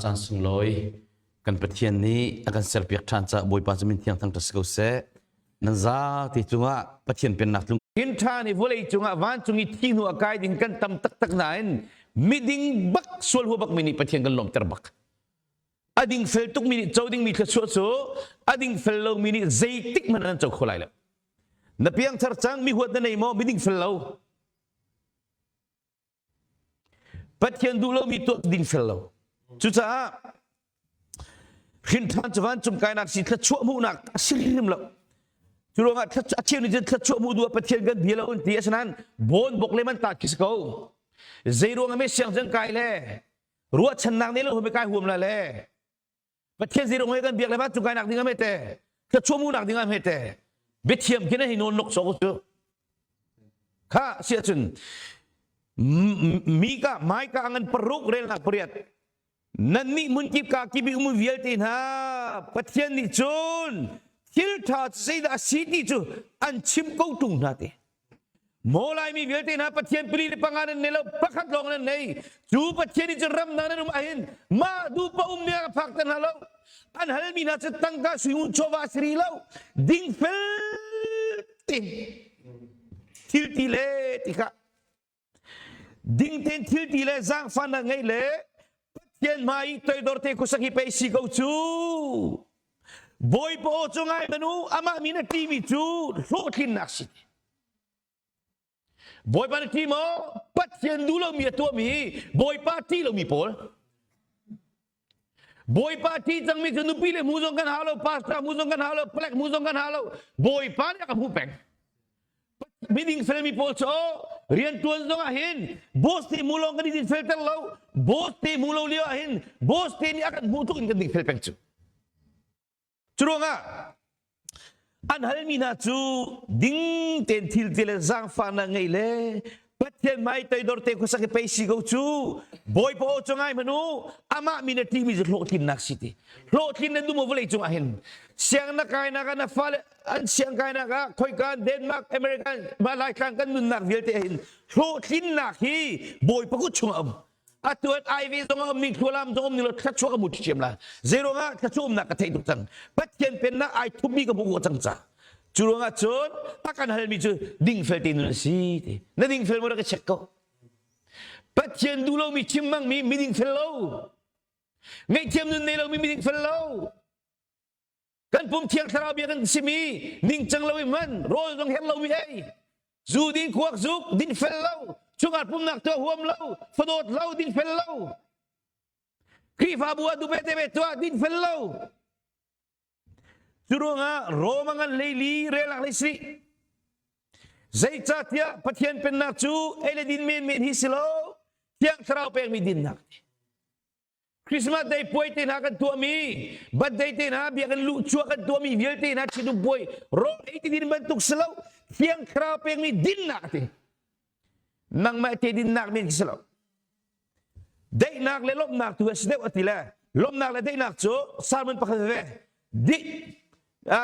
Caan sunglawi kan Pathian nih a kan serpiak ṭhan caah Bawipa cu min thiang thangṭhat si ko seh. Nan zate cungah Pathian pennak tlung. Hin ṭha nih vawlei cungah vancung i thi hnu a kai ding kan tam taktak nain miding bak sual hua bakmi nih Pathian kan lawmhter bak. A ding fel tukmi nih co dingmi thluachuah cu a ding fel lomi nih zeitik hmanh an co kho lai lo. Na piangthar cang mi huat na nei maw miding fel lo. Pathian duh lomi tuah ding fel lo. Cucaah hrinṭhan cu vancung kainak si thluachuah hmuhnak a si hrim lo. Cu ruangah a cheu nih cun thluachuah hmuh duh ah Pathian kan bia lo an ti asinain bawn bok le man ta khi si ko. Zei ruangah me siang cang kai le ruahchannak ne lo hme kai huam la le Pathian zei ruangah kan biak le vancung kainak ding ah me te thluachuah hmuhnak ding ah me te biathiam khin hi nawn nok sok cu kha si ahcun Mika Maika ngan paruk relnak pariat nannih hmunkip ka kip i um vialte hna Pathian nih cun thil ṭha zeidah a si ti cu an chim ko ṭung hna te Maw Laimi vialte hna Pathian pali le panga nan nei lo pakhat lawng nan nei cu Pathian nih cun ram hna nan um ahhin mah duh pa um nih a phak ter hna lo an halmi hna cu tangka sui ngun chawva a si rih lo dingfel tein thil ti le ti kha ding tein thil ti le zaangfahnak ngei le Pathian hmai i toidor te khuasak hi pei si ko cu Bawipa aw cu ngai manu amah min a ṭimi cu hlawhtlinnak si. Bawipa na ṭi maw? Pathian duh lomi a tuahmi Bawipa ṭih lomi pawl. Bawipa ṭih cangmi cu nupi le hmu zong kan hau lo, pastor hmu zong kan hau lo, palek hmu zong kan hau lo. Bawipa nih a ka hmuh peng. Miding felmi pawl cu rian ṭuan zong ah hin boss te hmu lawng kan i dinfelter lo. Boss te hmu lo lio ah hin boss te nih a kan hmuh tluk in kan dingfel peng cu. Curuangah an halmi hna cu ding tein thil ti le zaangfahnak ngei le Pathian hmai toidor te khuasak i pei si ko cu Bawipa aw cu ngai hmanh u amah min a ṭihmi cu hlawhtlinnak si ti hlawhtlin na duh maw vawlei cungah hin siang na kainak ah na fale an siang kainak ah khoika Denmark American mah Laitlang kan nunnak vialte hin hlawhtlinnak hi Bawipa kut chungah um atu an ai ve zong a um ning thlualam zong um ning lo thluachuah ka mu ṭhiam la zeiruangah thluachuah umnak ka theih tuk cang Pathian pennak ai thupmi ka hmuh cang ca cu ruangah cun a kan halmi cu dingfel te nun a si ti na dingfel maw ka check ko Pathian duh lomi chim bangmi mi dingfel lo ngaihthiam nun nei lomi mi dingfel lo Kan pum thiang thlarau bia kan simi ningcang lo i hman rawl zong herh lomi ei zu din kuak zuk din fel lo chungah pumnak tuah huam lo fadawt lo din fel lo Khrihfabu ah dupe te ve tuah din fel lo cu ruangah Roma ngan leili relak lei si zeicahtiah Pathian pennak cu ei le din menmen hi si lo thiang thlarau pekmi dinnak Christmas Day puai te hna kan tuahmi, birthday te hna biakinn luh chuah kan tuahmi vialte hna ṭhitum puai rawl ei ti din bantuk si lo, Thiang Thlarau pekmi dinnak ti. Nangmah te dinnak men khi si lo. Daihnak le lawmhnak tu a si deuh a ti le lawmhnak le daihnak cu sermon pakhat ve di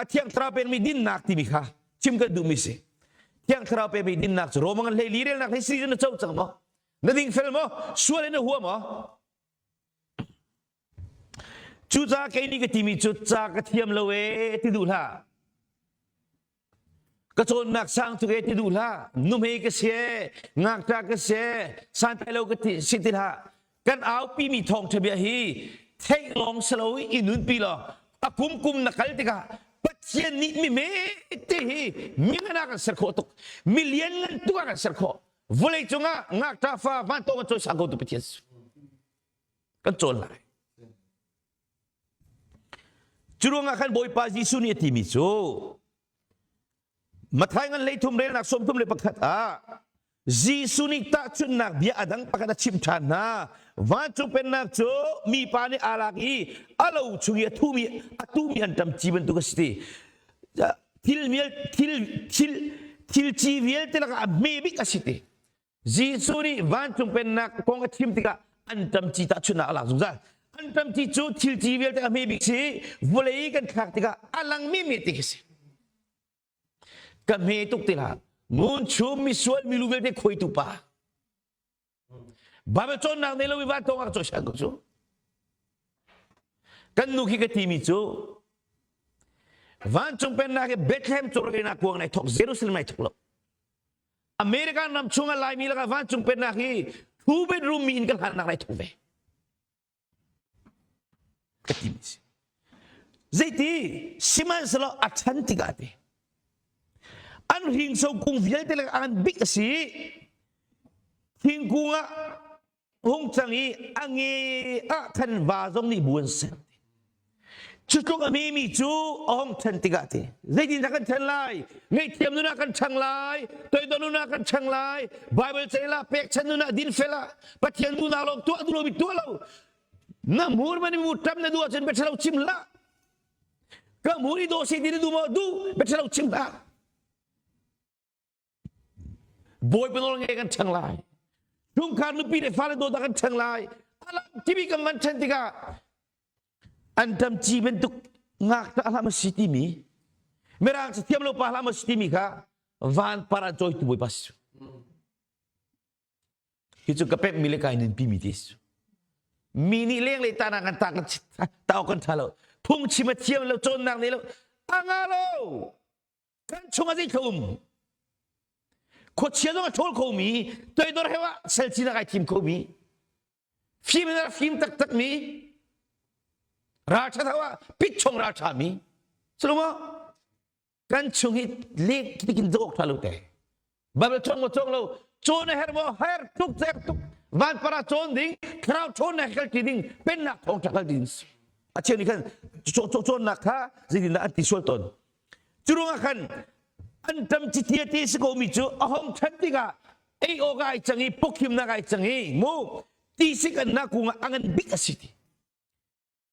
Thiang Thlarau pekmi dinnak timi kha chim kan duhmi si. Thiang Thlarau pekmi dinnak cu Roma ngan hlei li relnak hlei siri na co cang maw? Na dingfel maw? Sual in na hua maw? Cucaah kei nih ka timi cu ca ka thiam lo ee ti duh hlah. Ka cawnnak sang tuk ee ti duh hlah. Nuhmei ka si ee, ngakṭah ka si ee, santlai lo ka ti, si ti hlah. Kan aupimi thawngṭha bia hi theih lawng si lo i nunpi law a kum kum na kal tikah Pathian nih mi mete hi mi ngan ah kan ser khawh tuk. Mi lian ngan tuk ah kan ser khawh. Vawlei cungah ngakṭah fa vantawng a cawisang ko tu Pathian kan cawn lai. Cu ruangah khan Bawipa Jesuh nih a timi cu Matthai ngan hleithum relnak 31 ah Jesuh nih tahchunhnak bia a dang pakhat a chimh ṭhan hna. Vancung pennak cu mipa nih aa lak i a lo chung i a thumi a tumi anṭam ci bantuk a si ti. Thil thil thil thil ci vialte lakah a hme bik a si ti. Jesuh nih vancung pennak kong a chim tikah anṭam ci tahchunhnak a lak zungzal. Anṭam ci cu thil ci vialte a hme bik si vawlei kan thlak tikah a langmi mi ti khi si. Ka hme tuk ti hlah. Ngun chum misual milu vialte khuaitu pa. Bible cawnnak nei lo i van tong ah cawisan ko cu. Kan nu khi ka timi cu vancung pennak hi Bethlehem cawrkeinak kuang nai thok Jerusalem nai thok lo. American ram chungah Laimi lakah vancung pennak hi two bedroom mi in kan hlannak nai thok ve. Ka timi si. Zeiti sihmanhsehlaw a ṭhan tikah te an hringso kung vialte lakah an bik a si. Thingkung ah hung cang i a nge ah khan va zong nih bu an ser. Cu tluk a hmemi cu a hung ṭhan tikah ti zeitindah kan ṭhen lai? Ngaihthiam nun ah kan ṭhang lai, toidor nun ah kan ṭhang lai, Bible ceil ah pekchan nun ah dinfel ah Pathian duhnak lawng tuah duh lomi tuah lo. Na hmur man mu ṭam na duh ahcun biaṭhalo chim hlah. Ka hmur i dawh si ti na duh maw? Duh biaṭhalo chim hlah. Bawipa nawl ngai kan ṭhang lai. Chungkhar nupi le fale dawt kan ṭhang lai. Alam timi kan van ṭhen tikah an ṭam ci bantuk ngakṭah hlah ma si timi mirang ca thiam lo pa hlah ma si timi kha van par ah cawitu Bawipa si. Hi cu ka pemhmi le kai nunpimi ti si. Mi nih lenglei tahnak kan ta kan ta kan ṭha lo. Phungchim a thiam lo, cawnnak nei lo. A nga lo. Kan chungah zei thla um. Khuachia zong a ṭhawl khomi, toidor he ah selcinak ai thim khomi, fim in a fim taktakmi, ralṭha tho ah pitchong ralṭhami. Sulu maw? Kan chung hi lek tikin zawk ṭha lo te. Bible cawng maw cawng lo, cawn a herh maw her tuk cer tuk. Van para cawn ding, thlarau ṭhawn na kal ti ding, pennak thawng ṭha kal ding. A cheu nih khan cawnnak kha zeitindah an ti sual tawn. Cu ruangah khan an ṭam citia ti si ko mi cu a hong ṭhan tikah ei awk ai cang i pawkhimnak ai cang i mu ti sik an nak kung ah a ngan bik a si ti.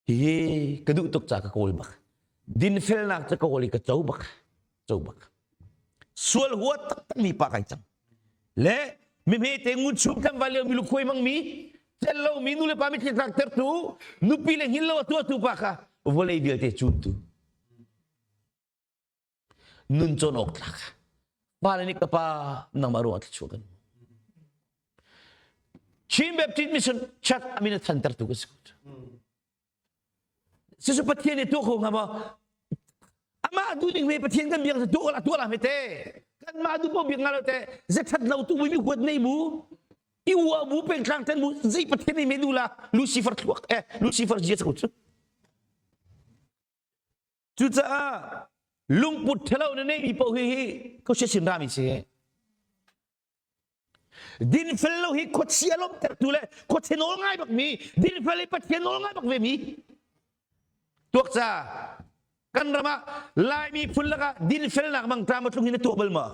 Hihi ka duh tuk ca ka kawl bak. Dinfelnak ca kawl i ka co bak. Co bak. Sual huat taktak mi pa kai cang. Le mihme te ngun chung kan va lio mi lukhuai mang mi cel lo mi nu le pa mitthli tlak tertu nupi le hngil lo a tuahtu pa kha vawlei vialte cuntu nun cawn awk tlak fale nih ka pa nangmah ruangah thluachuah kan Chin Baptist Mission Church amin a thantertu ka si ko. Cucu Pathian nih tuah kho hnga maw? Amah duh ding ve Pathian kan biak tuah la tuah la hme te. Kanmah duh paoh biak nga lo te. Zethat lo tu mi huat nei mu. I ua bu pengtlang ten mu zei Pathian nih me du la Lucifer thluak eh Lucifer zia cu. Cucaah lungput thelo na neihmi paoh hi hi khuachia sin rami si. Dinfel lo hi khuachia lawmhtertu le khuachia nawl ngai bakmi, dinfel hi Pathian nawl ngai bak ve mi. Tuak ca kan ram ah Laimi phun lakah dinfelnak mangṭam a tlung hi na tuah bal maw?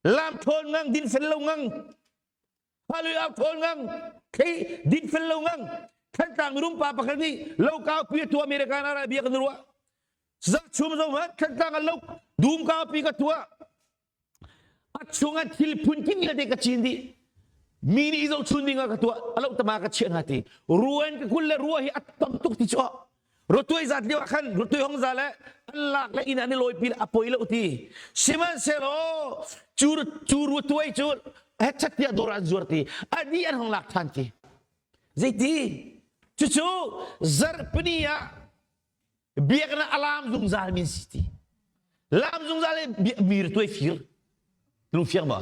Lam ṭhawn ngang, dinfel lo ngang, Halui au ṭhawn ngang, thei dinfel lo ngang, Thantlang mirum pa pakhat nih lo kaupi a tuah American ah bia kan ruah. Zak chum zong ha Thantlang ah lo dum kaupi ka tuah. A chungah thil phun kin vialte ka cin dih. Mi nih i zohchun ding ah ka tuah, a lo tama ka chiah hna ti. Ruan ka kul le rua hi a tam tuk ti cu. Rotuai zat lio ah khan rotuai hong za le an lak le inn an i lawipi le a poi lo ti. Sihmanhsehlaw cu cu ruatuai cu hetchat tiah dawr an zuar ti. A dih an hong lak ṭhan ti. Zeiti? Cucu zarhpini ah biaknak a laam zungzal mi si ti. Laam zungzal i mi tuai fir. Lungfiang ma?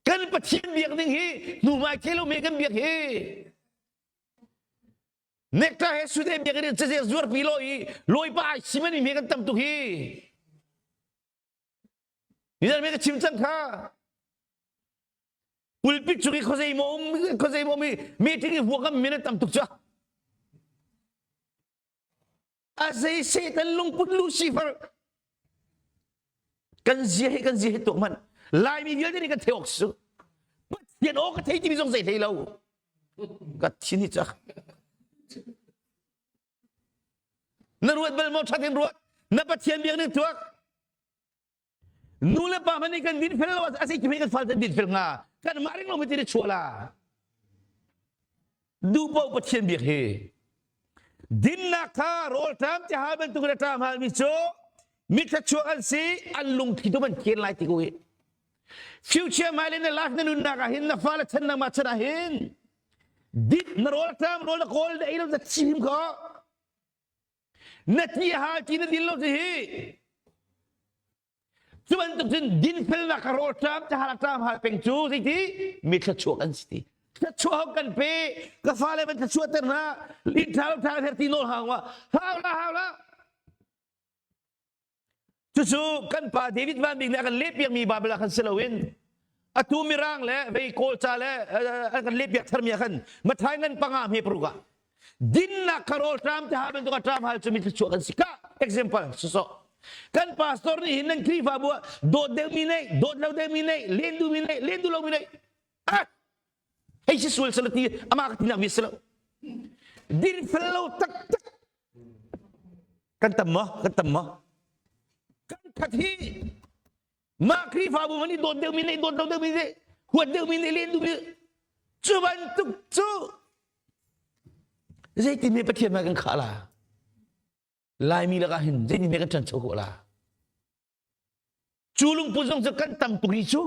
Kan Pathian biak ding hi hnuhmai thei lo me kan biak hi. Nekta he sude biak in cazek zuar pi lo i lawipa ai sim an mi kan tam tuk hi. Nizan me ka chim cang kha. Pulpit cung i khuazei maw um khuazei maw mi meeting i huakam min an tam tuk cu. A zei Satan lungput Lucifer kan zia hi kan zia hi tuak hmanh Laimi vialte nih kan thei awk su. Pathian aw ka thei timi zong zei thei lo. Ka thin hi cak. Na ruat bal maw ṭhat in ruat. Na Pathian biak ning tuak. Nu le pa hmanh nih kan dinfel lo a si khi kan fal kan dinfel hnga kan mah ring lo mi ti chuah la duh paoh Pathian biak hi dinnak kha rawlṭam ti hal bantuk in a ṭam halmi cu mithlachuak an si an lungthli tu man ken lai ti ko hi future mile in life na nunnak ah hin na fale chan nangmah chan ah hin. Dit na rawl ṭam rawl na kawl na ei lo na chim kho. Na ti hal ti na din lo si hi. Cu bantuk cun dinfelnak ka rawl ṭam ti hal ṭam hal peng cu zeiti mi thluachuak an si ti. Thluachuah kan pe ka fale van thluachuah ter hna lin ṭha lo ṭha her ti nawl hang wa hau la hau la Cucu kan pa David Van Bik nih a kan lehpiakmi Bible ah khan si loin atu Mirang le vei Kawlca le an kan lehpiak tharmi ah khan Mathai ngan panga hme paruk ah dinnak kha rawl ṭam te ha bantuk a ṭam hal cu mi thluachuah kan si ka example sosawh kan pastor nih hin nan Khrihfabu ah dawt deuhmi nei dawt lo deuhmi nei len duhmi nei len duh lomi nei ah hei si sual sala ti amah ka tinak vi si lo din fel lo taktak Kan tam maw? Kan tam maw? Kan khat hi mah Khrihfabu man i dawt deuhmi nih dawt lo deuhmi nih huat deuhmi nih len duhmi cu bantuk cu zeitin ne Pathian hmai kan khah la? Laimi lakah hin zeitin ne kan ṭhancho khawh la? Cu lungput zong cu kan tam tuk hi cu.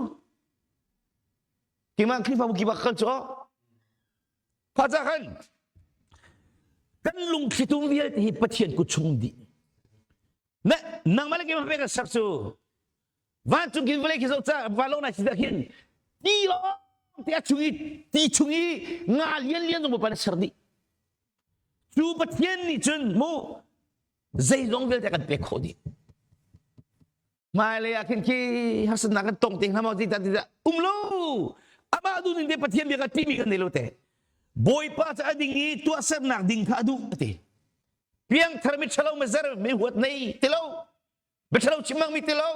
Keimah Khrihfabu kip ah kal cu Kha ca khan kan lungthlitum vialte hi Pathian kut chung dih. Na nangmah le keimah pek kan sak cu vancung khin vawlei khi zoh ca vanlawng nai si khin ti lawng te a chung i ti chung i nga lian lian zong Bawipa na ser dih. Cu Pathian nih cun mu zeizong vialte kan pek khawh dih. Hmailei ah khin khi harsatnak kan tong te hnga maw ti ta ti um lo. Amah duh ning te Pathian bia ka timi kan nei lo te. Bawipa cu a ding i tuahsernak ding kha a duh a ti. Piangthar mi ṭhalo mi zer mi huat nei ti lo. Biaṭhalo chim mi ti lo.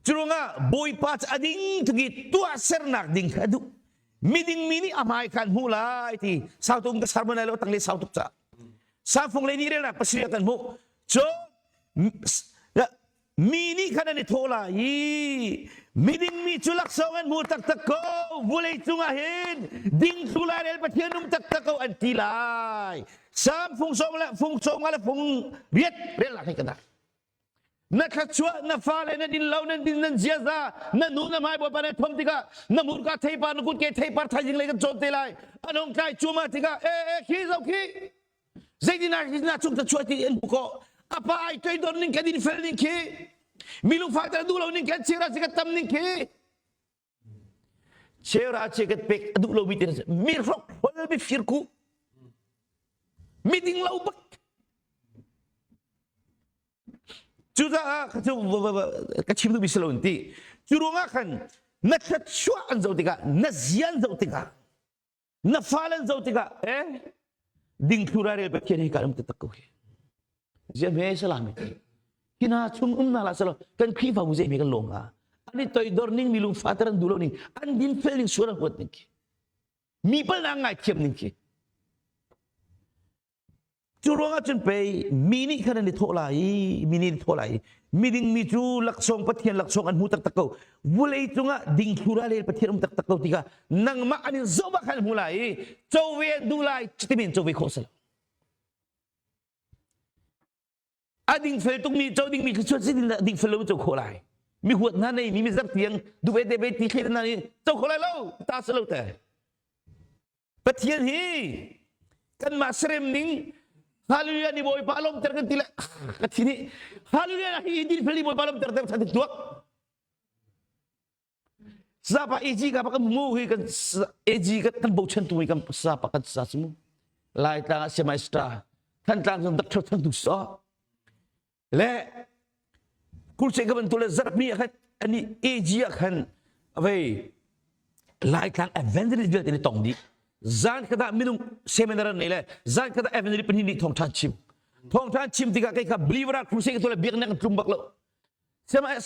Curuangah Bawipa cu a ding tuk i tuahsernak ding kha a duh. Miding mi nih a hmai kha an hmuh lai ti sau tuk ka sermon lai lo tang le sau tuk ca. Sangfung le nih relnak pasarih ah kan hmuh. Cun mi nih khan an i thawh lai i miding mi cu laksawng an hmu taktak ko vulei cungah hin ding thlu lai rel Pathian um taktak ko an ti lai. Sam fung sawm le fung sawm nga le fung riat relnak hi ka dah. Na thluachuah na fale na din lo nan din nan ziaza na nu na hmai bawipa na thom tikah na murka theipar na kutke theipar thaizing lei kan cawn te lai anong tlai cuma tikah e e khi zo khi zeitin ah na chung thluachuah ti an hmu ko apa ai toidor ning kan in fel ning khi mi lungfak ter duh lo ning kan chira si ka tam ning khi chera che kan pek a duh lomi te mi hrok hol mi fir ku mi ding lo bak cucaah ka chim duhmi si lo in ti cu ruangah khan na thluachuah an zoh tikah na zia an zoh tikah na fale an zoh tikah eh dingthlu rel Pathian hi kan um taktak ko hi zia me salam hina chung um na la salo kan Khrihfabu zei me kan lawm ha an i toidor ning mi lungfa ter an duh lo ning an din fel ning sual an huat ning khi mi pal na ngai thiam ning khi Cu ruangah cun pei mi nih khan an i thawh lai i mi nih an i thawh lai i miding mi cu laksawng Pathian laksawng an hmu taktak ko. Vulei cungah dingthlu ralel Pathian um taktak ko tikah nangmah an in zoh bak khan an hmu lai i co ve an duh lai cuti men co ve khawh si lo. A dingfel tukmi co dingmi khi chuan si dingfel lo co khawh lai. Mi huat hna nei mi mi zar tiang duve te ve ti thli hna nih co khawh lai lo ta si lo te. Pathian hi kanmah serem ning Hallelujah ni Bawipa lawmter kan ti le ka thi nih Hallelujah hi din fel ni Bawipa lawmter ter than tuak Sapa AG ka pa kan mu hi kan AG kan bochan tu hi kan sapa kan sa mu Lai tlang ah siamai star Thantlang zong dak thang tu so Le kurse ka bantuk le zarhmi ah khan ani AG ah khan vei Laitlang evangelist vialte nih tong dih. Zan khat ah minung seminar an nei le zan khat ah evangelist pahnih nih thawngṭha chim. Thawngṭha chim tikah kei kha believer ah crusade ka tuah le biaknak an tlum bak lo.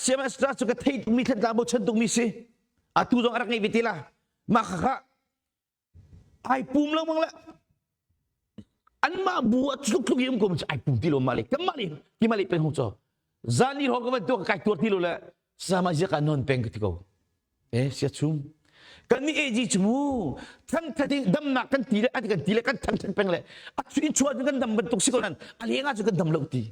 CMS class cu ka thei tukmi thantlang bochan tukmi si. Atu zong a rak ngei ve te la. Mah kha ai pum lengmang le anmah bu ah tluk tluk i um ko ai pum ti lo mah le kanmah le ki mah le peng hong cho zan ni hong ka van tuak kai tuar ti lo le sama zia ka non peng ka ti ko eh sia chum kan ni AG chu mu thang thating damnak kan ti le an kan ti le kan thang than peng le a chu in chua kan dam bantuk si ko nan a lenga chu kan dam lo ti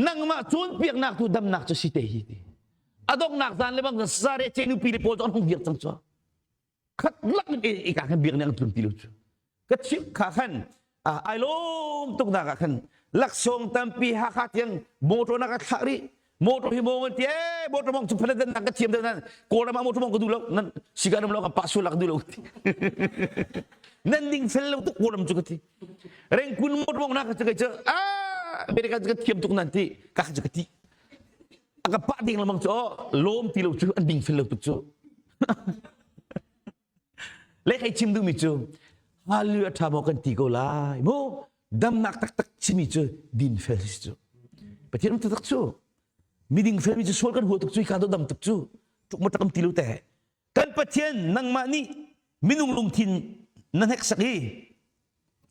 Nangmah cawnpiaknak tu damnak cu si te hi ti. A donghnak zan le bang sare ce nupi le pawl cu an hung dir cang cu. Khat lak in i ka khan biak nih an tlun ti lo cu. Ka chim kha khan ai lawm tuk nak ah khan laksawng tampi Hakha tiang motor na ka thlah rih. Motor hi mong ti eh motor mong cu phalet nan ka thiam nan Kawlram ah motor mong ka duh lo nan sigan um lo ka pa sul ka duh lo nan ding fel lo tuk Kawlram cu ka ti. Rengkun motor mong na ka cu ka ah America cu ka thiam tuk nan ti ka cu ka ti. A ka pah ding lamang cu lawm ti lo cu an ding fel lo tuk cu. Le kai chim duhmi cu hallelujah tha maw kan ti ko lai mu damnak taktak chimi cu din fel si cu. Pathian um taktak cu miding felmi cu sual kan hua tuk cu ka dam tuk cu tuk ma takam ti lo te. Kan Pathian nangmah nih minung lungthin na hneksak i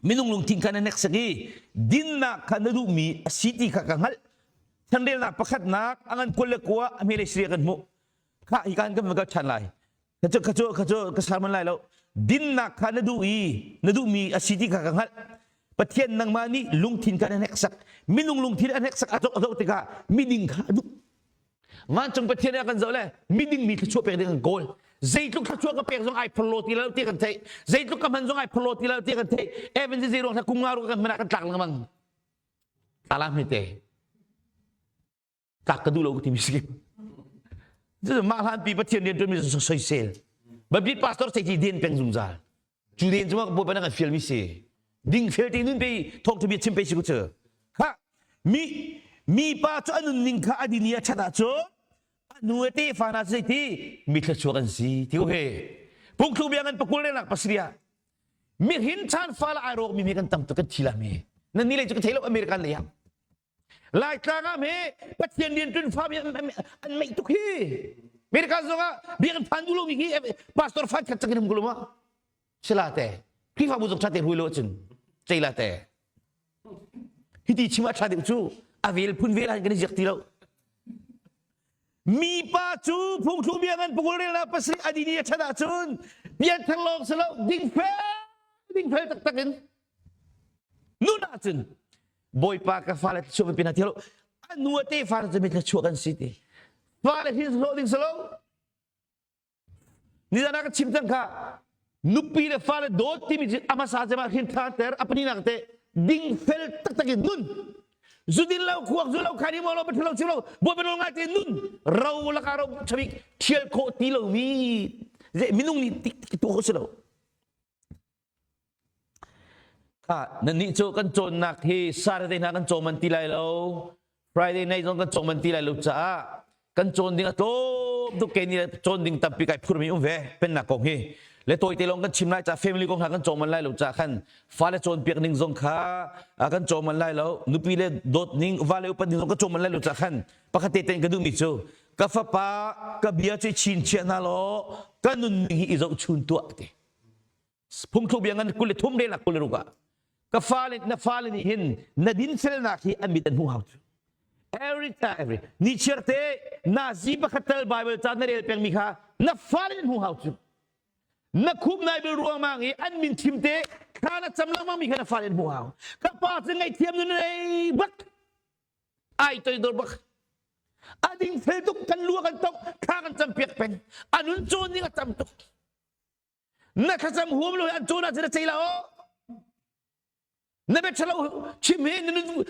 minung lungthin kha na hneksak i dinnak kha na duhmi a si ti kha ka hngalh. Thanrelnak pakhatnak a ngan 29 a hme le siria kan hmuh. Kha hi kan kan kal ṭhan lai. Kha cu kha cu kha cu ka sermon lai lo. Dinnak kha na duh i na duhmi a si ti kha ka hngalh. Pathian nangmah nih lungthin kha na hneksak. Minung lungthin a hneksak a zoh a zoh tikah miding kha a duh. Vancung Pathian a kan zoh le miding mi thluachuah pek ding kan kawl. Zeitluk thluachuah ka pek zong ai phorlo ti lo ti kan theih. Zeitluk ka hman zong ai phorlo ti lo ti kan theih. Evan zei ruang kum nga ruang kan hman ah kan tlak lengmang. Tala hme te. Tlak ka duh lo ti mi si. Mah hlan pi Pathian rian tuan mi soisel. Baptist pastor sei ti den peng zungzal. Cu den cungah Bawipa na kan fialmi si. Ding fel te nun pe thawngtha bia chim pe si ku cu. Kha mi mi pa cu a nunning kha a din i a ṭhat ahcun a nu le tefa hna cu zeiti mi thluachuak an si ti ko he. Phungthluk bia ngan pakul relnak pasarih ah mihin chan fala ai rawk mi mi kan tam tuk kan thi la mi. Nan ni lei cu ka thei lo American lei ah. Laitlang ah me Pathian rian ṭun fa mi an meih tuk hi. America zong ah biakinn phan duh lomi hi pastor fan khat cang in um ko lo ma. Sila te. Khrihfabu zong ṭha te hui lo cun ceila te. Hiti chim ah ṭha deuh cu a vel phun vel han kan i ziak ti lo. Mi pa cu phungthlu bia ngan pukul relnak pasarih a dini a ṭhat ahcun pianthar lawng si lo dingfel dingfel taktak in nun ahcun Bawipa ka fale thluachuah kan pe hna ti lo a nu a tefa cu mi thluachuah kan si ti fale hin hlawh ding si lo nizan ah ka chim cang kha nupi le fale dawt timi cu a hmasa cem ah hrin ter a pahnihnak te dingfel taktak in nun zudin lo khuak zu lo khani mo lo pathu lo chim lo bawipa nawl ngai te nun ro laka ro chabik thial khawh ti lo mi minung nih tik tik tu kho si lo Khah, nannih cu kan cawnnak hi Saturday hna kan cawm man ti lai lo. Friday night zong kan cawm man ti lai lo caah kan cawn ding a tlawm tuk ke ni cawn ding tampi kai phurmi um ve pennak kong hi. Le tawite lawng kan chim lai ca family kong hna kan cawm man lai lo ca khan fale cawnpiak ning zong kha kan cawm man lai lo nupi le dawt ning vale upat ning zong kan cawm man lai lo ca khan pakhat te ten ka duhmi cu ka fapa ka bia cu chin chiah hna law ka nunning hi i zohchun tuah ti Phungthluk bia ngan 23 relak 26 ah ka fale na fale nih hin na dinfelnak hi an mit an hmuh hau cu. Every time every ni chiar te nazi pakhat tal Bible ca na rel pengmi kha na fale an hmuh hau cu. Na khup nai bil ruangmang i an min thim te thla na cam lengmang mi kha na fale an hmuh hau. Ka pa cu ngaihthiam nun nei bak ai toidor bak a ding fel tuk kan lua kan tok thla kan cam piak peng anun cawn ding a tam tuk Na thlacam huam lo an cawn ahcun na cei la aw. Na bia ṭhalo chim hi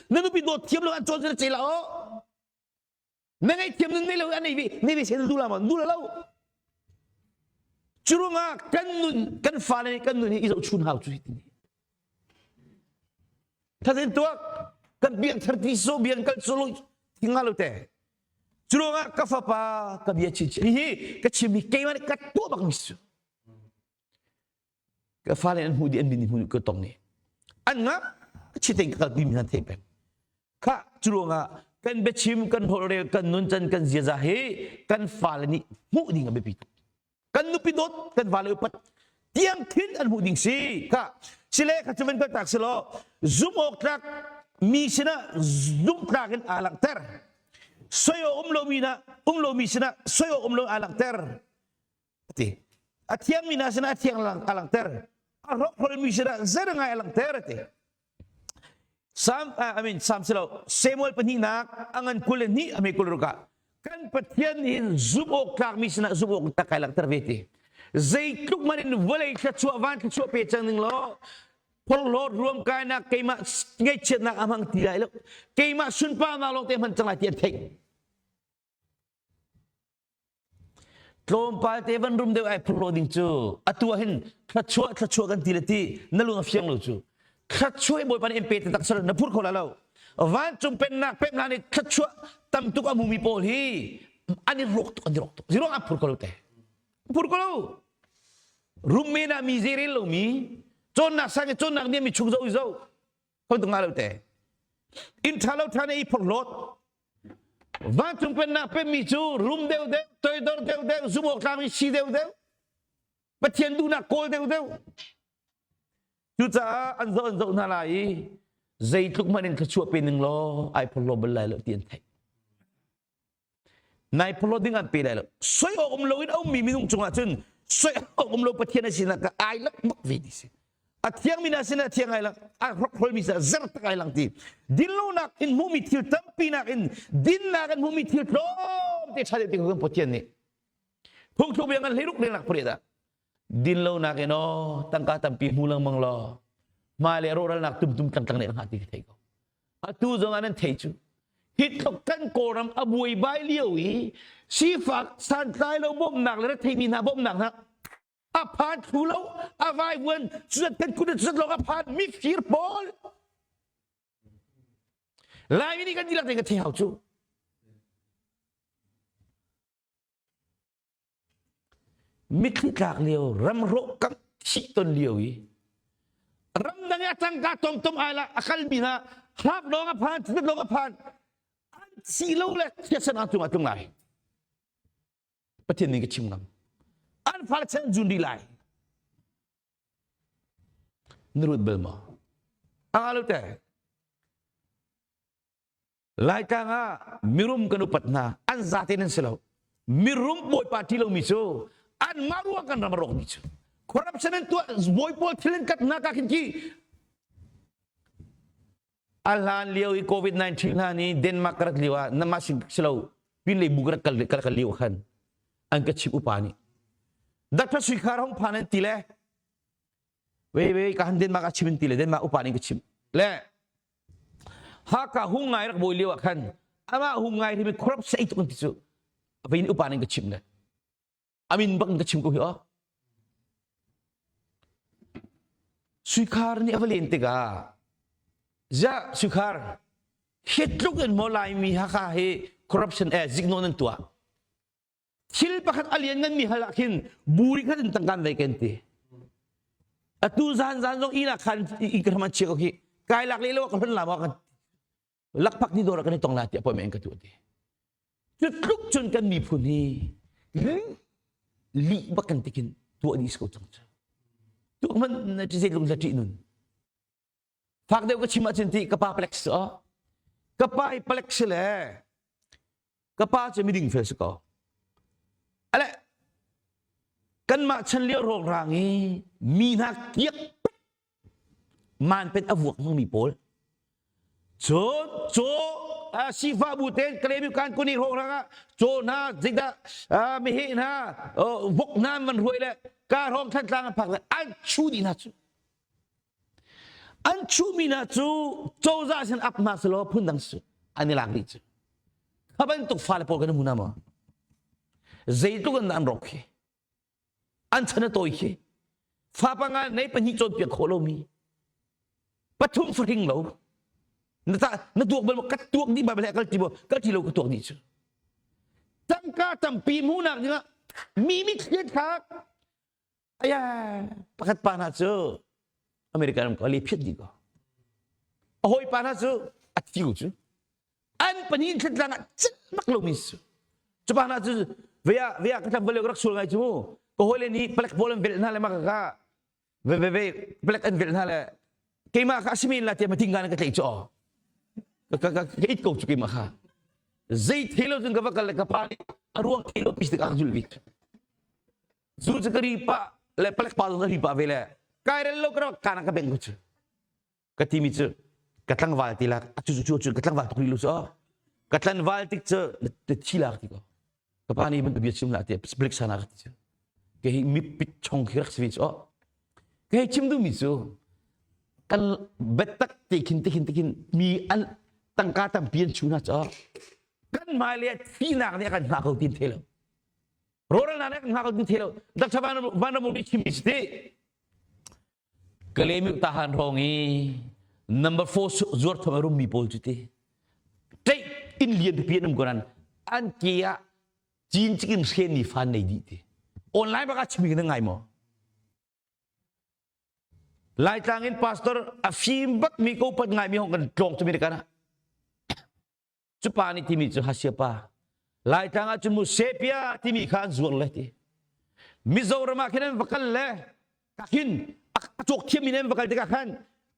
na nupi dawt thiam lo an cawn cun na cei la aw. Na ngaihthiam nun nei lo an nei ve nei ve sen du la ma du la lo. Curungah kan nun kan fale nih kan nun hi i zohchun hau cu hi ti. Thatin tuak kan biang thar ti so biang kal so lo thinga lo te. Curuangah ka fapa ka bia chinchin hihi ka chimmi keimah nih ka tuah bak mi si. Ka fale an hmuh dih an min hmuh ka tong ni. An ngak chiteng ka kalpi mi hna thei peng. Kha curuangah kan biachim kan holhrel kan nuncan kan ziaza hi kan fale nih hmuh ding a biapi tuk. Kan nupi dawt kan vale upat tiang thin an hmuh ding si kha sile kha cu van tak si law zum awk tlak mi sinah zumh tlak in aa langhter soi awk um lomi na um lomi sinah soi awk um lo aa langhter ati a thiangmi hna sinah a thiang a langhter a hrokhrolmi sinah zer ngai a langhter ati Sam I mean Sam silo Samuel pahnihnak a ngan 22 a me 26 ah. Kan Pathian nih hin zumh awk tlakmi sinah zumh awk tak kai langhter ve ti. Zeitluk man in vawlei thluachuah van thluachuah pe cang ning law phorhlawt ruamkainak keimah ngaihchiatnak a hmang ti lai lo. Keimah sunparnak lawng te hman cang lai ti an theih. Tlawmpal te van rum deuh ai phurhlawh ding cu atu ah hin thluachuah thluachuah kan ti le ti na lung a fiang lo cu. Thluachuah hi Bawipa nih in pe taktak sal na phur kho la lo. Vancung pennak pek hna nih thluachuah tam tuk a hmumi pawl hi an i rawk tuk an i rawk tuk. Ziruang an phur ko lo te. Phur ko lo. Rum men ah mi zei rel lomi cawnnak sang i cawnnak niam mi chung zo i zo. Khoi tung nga lo te. Inn ṭha lo ṭha ne i phorhlawt. Vancung pennak pemmi cu rum deuhdeuh, toidor deuhdeuh, zumh awk tlakmi si deuhdeuh, Pathian duhnak kawl deuhdeuh. Cucaah an zoh an zoh hna lai i zeitluk hmanh in thluachuah pe ning law ai phorhlaw bal lai lo ti an theih. Nai phorhlaw ding an pe lai lo. Soi awk um loin a ummi minung cungah cun soi awk um lo Pathian a sinak ka ai lak bak ve ti si. A thiangmi na sin a thiang ai lang, a hrokhrolmi sa zer tak ai lang ti. Dinlonak in hmuhmi thil tampi nak in dinnak in hmuhmi thil tlawm te ṭha deuh ti kan Pathian nih. Phungthluk bia ngan hleiruk lengnak pariat ah dinlonak in aw tangka tampi hmu lengmang law hmai le rawhralnak tumtum tlangtlang nih hnga ti ka thei ko. Atu zong ah nan thei cu. Hi tluk kan Kawlram a buaibai lio i sifak santlai lo bawmhnak le retheimi hna bawmhnak hna a phan thlu lo a vaivuan cuzat kan kut cuzat lawng a phan mifir pawl Laimi nih kan dihlak tein ka thei hau cu Mitthli tlak lio ramrawh kam thih ton lio i ramdang i a tangka tomtom ai la a kalmi hna hlap lawng a phan cizat lawng a phan an si lo le chiatsan ang cungah tlung lai Pathian nih ka chim ngam an fale chan zun dih lai na ruat bal maw anga lo te Laitlang ah mirum kan upat hna an zate nan si lo mirum bawipa ṭi lomi cu anmah ruang kan ram a rawkmi cu corruption an tuah bawi pawl thil an kat hna ka khin khi a hlan lio i covid-19 hlan i Denmark ka rat lio ah namah si si lo pin lei bu ka rak kal kal kal lio khan an ka chim upa nih Dr. Sui Khar hong phan an ti le wei wei ka han Denmark a chim an ti le Denmark upa nih ka chim le Haka hung ngai rak bawi lio ah khan amah hung ngai hi corrupt sei tuk an ti cu vein upa ning ka chim le amin bak in ka chim ko hi o Suikhar nih a va len tikah za Suikhar hi tluk in maw Laimi Hakha hi corruption eh ziknawn an tuah thil pakhat a lian nganmi hal ah khin buri khat in tangkan vei kan ti atu zan zan zong ina khan i ka hraman chia ko khi kai lak le lo ka hlon la ma kan lakphak ni dor kan i tong la ti appointment ka tu ti cu tluk cun kan miphun hi li bak kan tikin tuah ni ko cang cu tu man na ti zei lung la ti nun fak deuh ka chim ahcun ti ka pa palek si ka pa hi palek si le ka pa cu miding fel si ko ale kanmah chan lio rawkrang i mi hna kiak man pen a vuak hmangmi pawl cun caw sifa bu ten kalemi kan kuni rawkrang ah caw hna zeidah meheh hna vok hna man ruai le ka hrawng thantlang an phak le an chu dih hna cu An chuhmi hna cu cozah sin ap hna selaw phundang si an i lak dih cu. Kha bantuk fale pawl kan hmu hna maw? Zeitluk in dah an rawk khi? An chan a tawi khi. Fa panga nei pahnih cawnpiak khawh lomi. Pathum fahring lo. Na ta na tuak bal maw? Ka tuak dih bal kal ti maw? Kal ti lo ka tuak dih cu. Tangka tampi hmuhnak dingah mi mitthli thlak Aya, pakhat pa hna cu American ram ko ali phiat dih ko. A hawi pa hna cu a thi ko cu. An pahnih thlatlang ah cil bak lomi su. Cu pa hna cu vea vea ka tlam rak sul ngai cu mu. Ka hawile nih palek pawl an velh hna le maka ka ve ve ve palek an velh hna le keimah kha asimi la tiah mating ka tlaih cu aw. Ka ka ka it ko cu keimah kha. Zei thei lo cun ka va kal le ka pa nih a ruang thei lo pis tik a ka zul bik. Zu cu ka ri pah le palek pa zong ka ri pah ve le kai rel lo ka rak kana ka beng ko cu. Ka timi cu ka tlangval ti lak a cu cu cu ka tlangval tuk rih lo cu. Ka tlanval tik cu na thi lak ti ko. Ka pa nih bantuk bia chim hlah tiah blik sana ka ti cu. Ke hi mipit chong khi rak si ve cu. Ke hi chim duhmi cu kan biatak te khin te khin te khin mi an tangka tampi an chu hna cu kan hmailei ah thihnak nih a kan hngah ko tin thei lo. Rawlralnak nih a kan hngah ko tin thei lo. Dr. Van Ram nih chimmi si ti. Kalemi tahan hrawng i number 4 zuar thom a rummi pawl cu ti ṭeih inn lian pipi an um ko nan an ke ah cin cikin hren mi fan nei dih ti online bak ah chimmi na ngai maw Laitlang in pastor a fim bak mi ko pat ngai mi hong kan tlawng cu mi kan Cu pa nih timi cu Hasia pa. Laitlang ah cun mu sepia timi kha an zuar le ti. Mizoram ah khin an va kal le ka khin a cawk thiam in an va kal tikah khan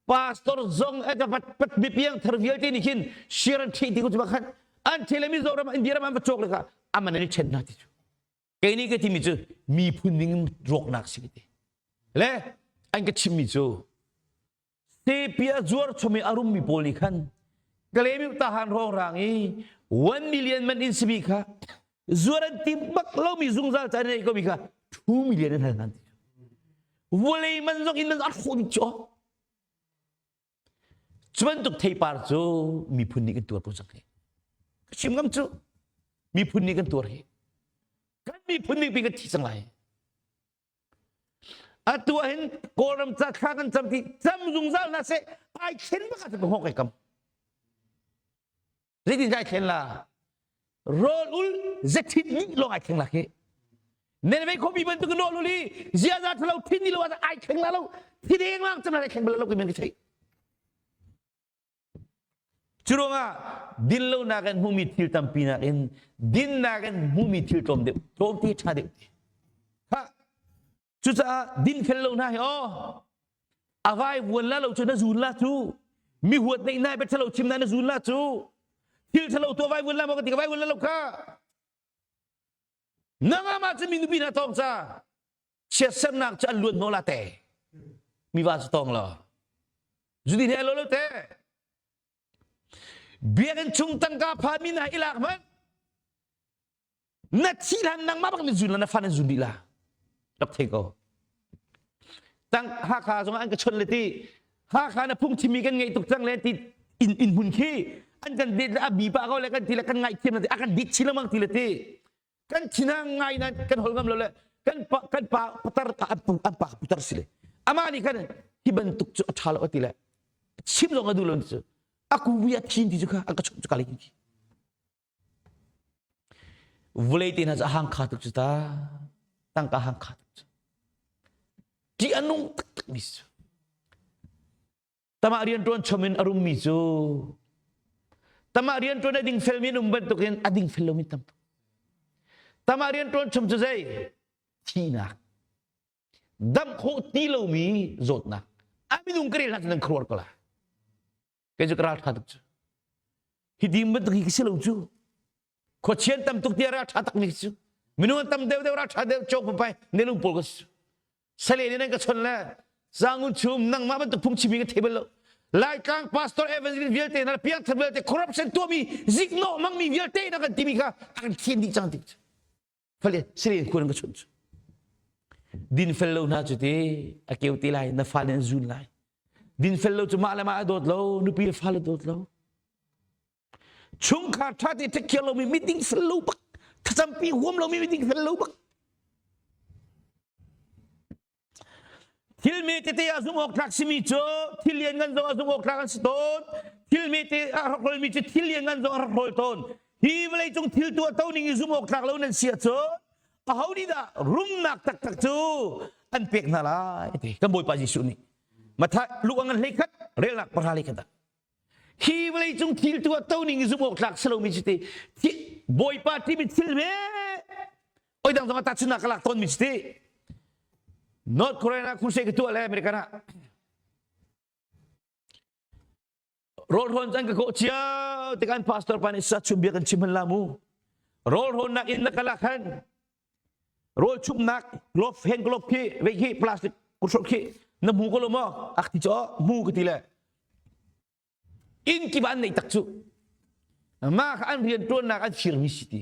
pastor zong a ka pat mi piang thar vialte nih khin share an ṭhi ti ko cu khan an ṭhi le Mizoram India ram an va cawk le kha aman an i ṭhen hna ti cu. Kei nih ka timi cu miphun ning rawknak si ka ti. Le an ka chimmi cu Sepia zuar chom i a rummi pawl nih khan Kalemi tahan rawng i 1 million man in simi kha zuar an tim bak lomi zungzal ca nei komi kha 2 million an hal hna ti vawlei man zong in man a hrawh dih cu cu bantuk theipar cu miphun nih kan tuar ko cang hi ka chim ngam cu miphun nih kan tuar hi kan miphun nih pi kan thi cang lai Atu ah hin Kawlram ca thla kan cam ti cam zungzal hna seh ai thlen bak ah ka hawk ai kam. Zeitin ai thlen la? Rawl ul zethin ni lawng ai thleng la khi. Nen vei khomi bantuk in rawl ul i ziaza thalo thin ni lo ah ai thleng la lo. Thi deng lang cam la ai thleng bal lo ki men ki thei. Curuangah dinlonak in hmuhmi thil tampi nakin dinnak in hmuhmi thil tlawm deuh, tlawmte ṭha deuh. Ha! Cucaah dinfel lo hna hi aw, a vai vuan la lo cu na zun la cu, mi huat neih na bia ṭhalo chim na na zun la cu, thil ṭhalo tuah vai vuan la maw ka ti ka vai vuan la lo kha. Nangah mah cu mi nupi hna tawng ca, chiatsernak cu an luat hnawh la te mi va cu tawng lo zudin he lo lo te biakinn chung tangka phan mi na ilak hmanh na thi hlan nangmah bak na zun la na fa na zun dih la rak thei ko tang Hakha zong an ka chon le ti Hakha na phung chimmi kan ngeih tuk cang le ti in in hmun khi an kan det le a bi pa ko le kan ti le kan ngaihthiam le ti a kan dit chin lengmang ti le ti kan thinang ngai nan kan hol ngam lo le kan pa kan pa putar an pu an pa putar si le ama nih khan hi bantuk cu a tha lo ti le chim zong a duh lo cu a ku vi a thin ti cu kha an ka chuh cu ka le ki vulei te hna cu a hang kha tuk cu ta tangka hang kha tuk cu ti a nung taktak mi cu Tamah rianṭuan chom in a rummi cu tamah rianṭuan a dingfelmi an um bantukin a dingfel lomi tam tuk. Tamah rianṭuan chom cu zei? Thihnak. Damh khawh ti lomi zawtnak. A minung ka rel hna cu nan khuaruah ko la. Kei cu ka ral ṭha tuk cu. Hi dim bantuk hi ka si lo cu. Khuachian tam tuk tiah ral ṭha takmi cu. Minung an tam deuh deuh ral ṭha deuh cawk papai nelung pawl ka si. Sale nih nan ka chon le Zangun chum nangmah bantuk phungchim hi ka thei bal lo. Laitlang pastor evangelist vialte na piangthar vialte corruption tuahmi ziknawh hmangmi vialte na kan timi kha a kan thian dih cang ti fale sile khuan ka chun cu din fel lo hna cu ti a keu te lai na fa nih an zun lai din fel lo cu mah le mah a dawt lo nupi le fale dawt lo Chungkhar ṭha te take care lomi miding fel lo bak thlacampi huam lomi miding fel lo bak thil me tete ah zumh awk tlak simi cu thil lian ngan zong ah zumh awk tlak an si tawn thil me te ah rak rolmi cu thil lian ngan zong ah rak rol tawn hi vawlei cung thil tuah to ning i zumh awk tlak lo nan si ahcun aho nih dah rumnak taktak cu an pek hna lai ti kan Bawipa Jesuh nih Mathai Luke ngan hlei khat relnak pahra hlei khat ah Hi vawleicung thil tu ah to ning i zumh awk tlak si lomi cu ti Bawipa timi thil me oi dang zong ah tahchunhnak ka lak tawnmi cu ti North Korea na crusade ka tuah le American ah rawl hrawn can ka kawh cio tikah an pastor pa nih sa chum bia kan chim han la mu rawl hrawnnak in na ka lak han rawl chumnak glove hand glove khi vei khi plastic kuthro khi na hmu ko lo maw ak ti cho mu ka ti le inn kip an nei tak cu. Mah kha an rianṭuannak an firmi si ti.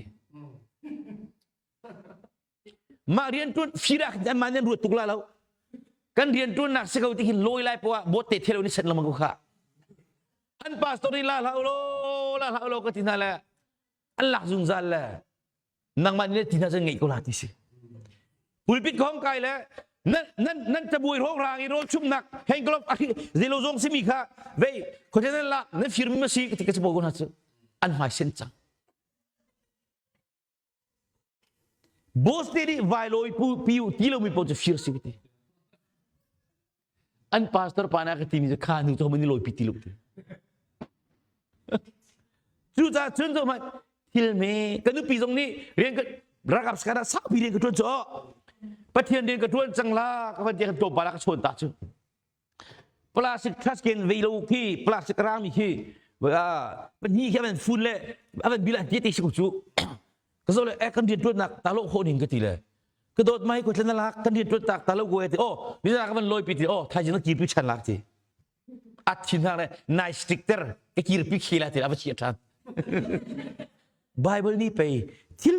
Mah rianṭuan fir ah khin anmah nih an ruat tuk la lo. Kan rianṭuannak si ko ti hin lawi lai poah bawt te thelo ni sen lengmang ko kha. An pastor nih la hlah ulaw la hlah ulaw ka ti hna le an lak zungzal le nangmah nih ti hna cun ngeih ko la ti si. Pulpit khong kai le nan nan nan cabuai hrawng i rawl chumnak hengklop zelo zong simi kha vei khote nan lak nan firmi ma si ka ti ka capo ko hna cu an hmai sen cang. Boss te nih vailawi pu pi ti lomi paoh cu fir si ka ti. An pastor pa na ka timi cu kha nu cu man i lawi pi ti lo ti. Cucaah cun cu hmanh thil me ka nupi zong nih rian ka ralkap sakhan ah saupi rian ka ṭuan cu Pathian rian ka ṭuan cang la ka van tiah kan tlawmpal ah ka chawn ta cu. Plastic trash can vei lo khi plastic rangmi khi pahnih khi a van fun le a van bil an ti te si ko cu. Ka zo le eh kan rian ṭuannak ta lo khawh ning ka ti le ka dawt mai ko tlen lak kan rian ṭuan tak ta lo ko ti oh nizan ka van lawi pi ti oh thaizing na kirpi ṭhan lak ti a thin hang le nai stick ter ka kirpi khi la ti a va chia ṭhan Bible nih pei thil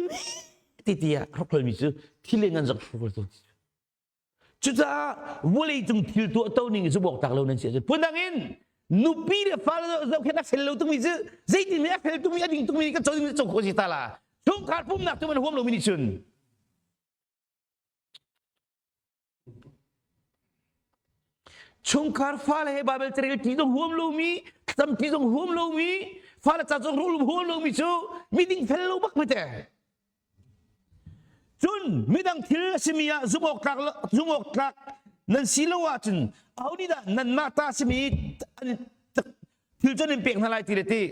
ti ti ah hrokhrol mi cu thil le ngan zong hrokhrol tu Cucaah vawleicung thil tuah to ning cu buaktak lo nan si ahcun phundang in nupi le fale zohkhenh a fel lo tungmi cu zeitin a fel tungmi a ding tungmi kan co ding co khawh si ta la chungkhar pumnak cu man huam lomi nih cun chungkhar fale he Bible carel ti zong huam lomi thlacam ti zong huam lomi fale ca zong huam lomi cu miding fel lo bak mate Cun midang thil a simi ah zumhawktlak zumhawktlak nan si lo ahcun aho nih dah nanmah ta a simi thil cu nan pek hna lai ti le ti.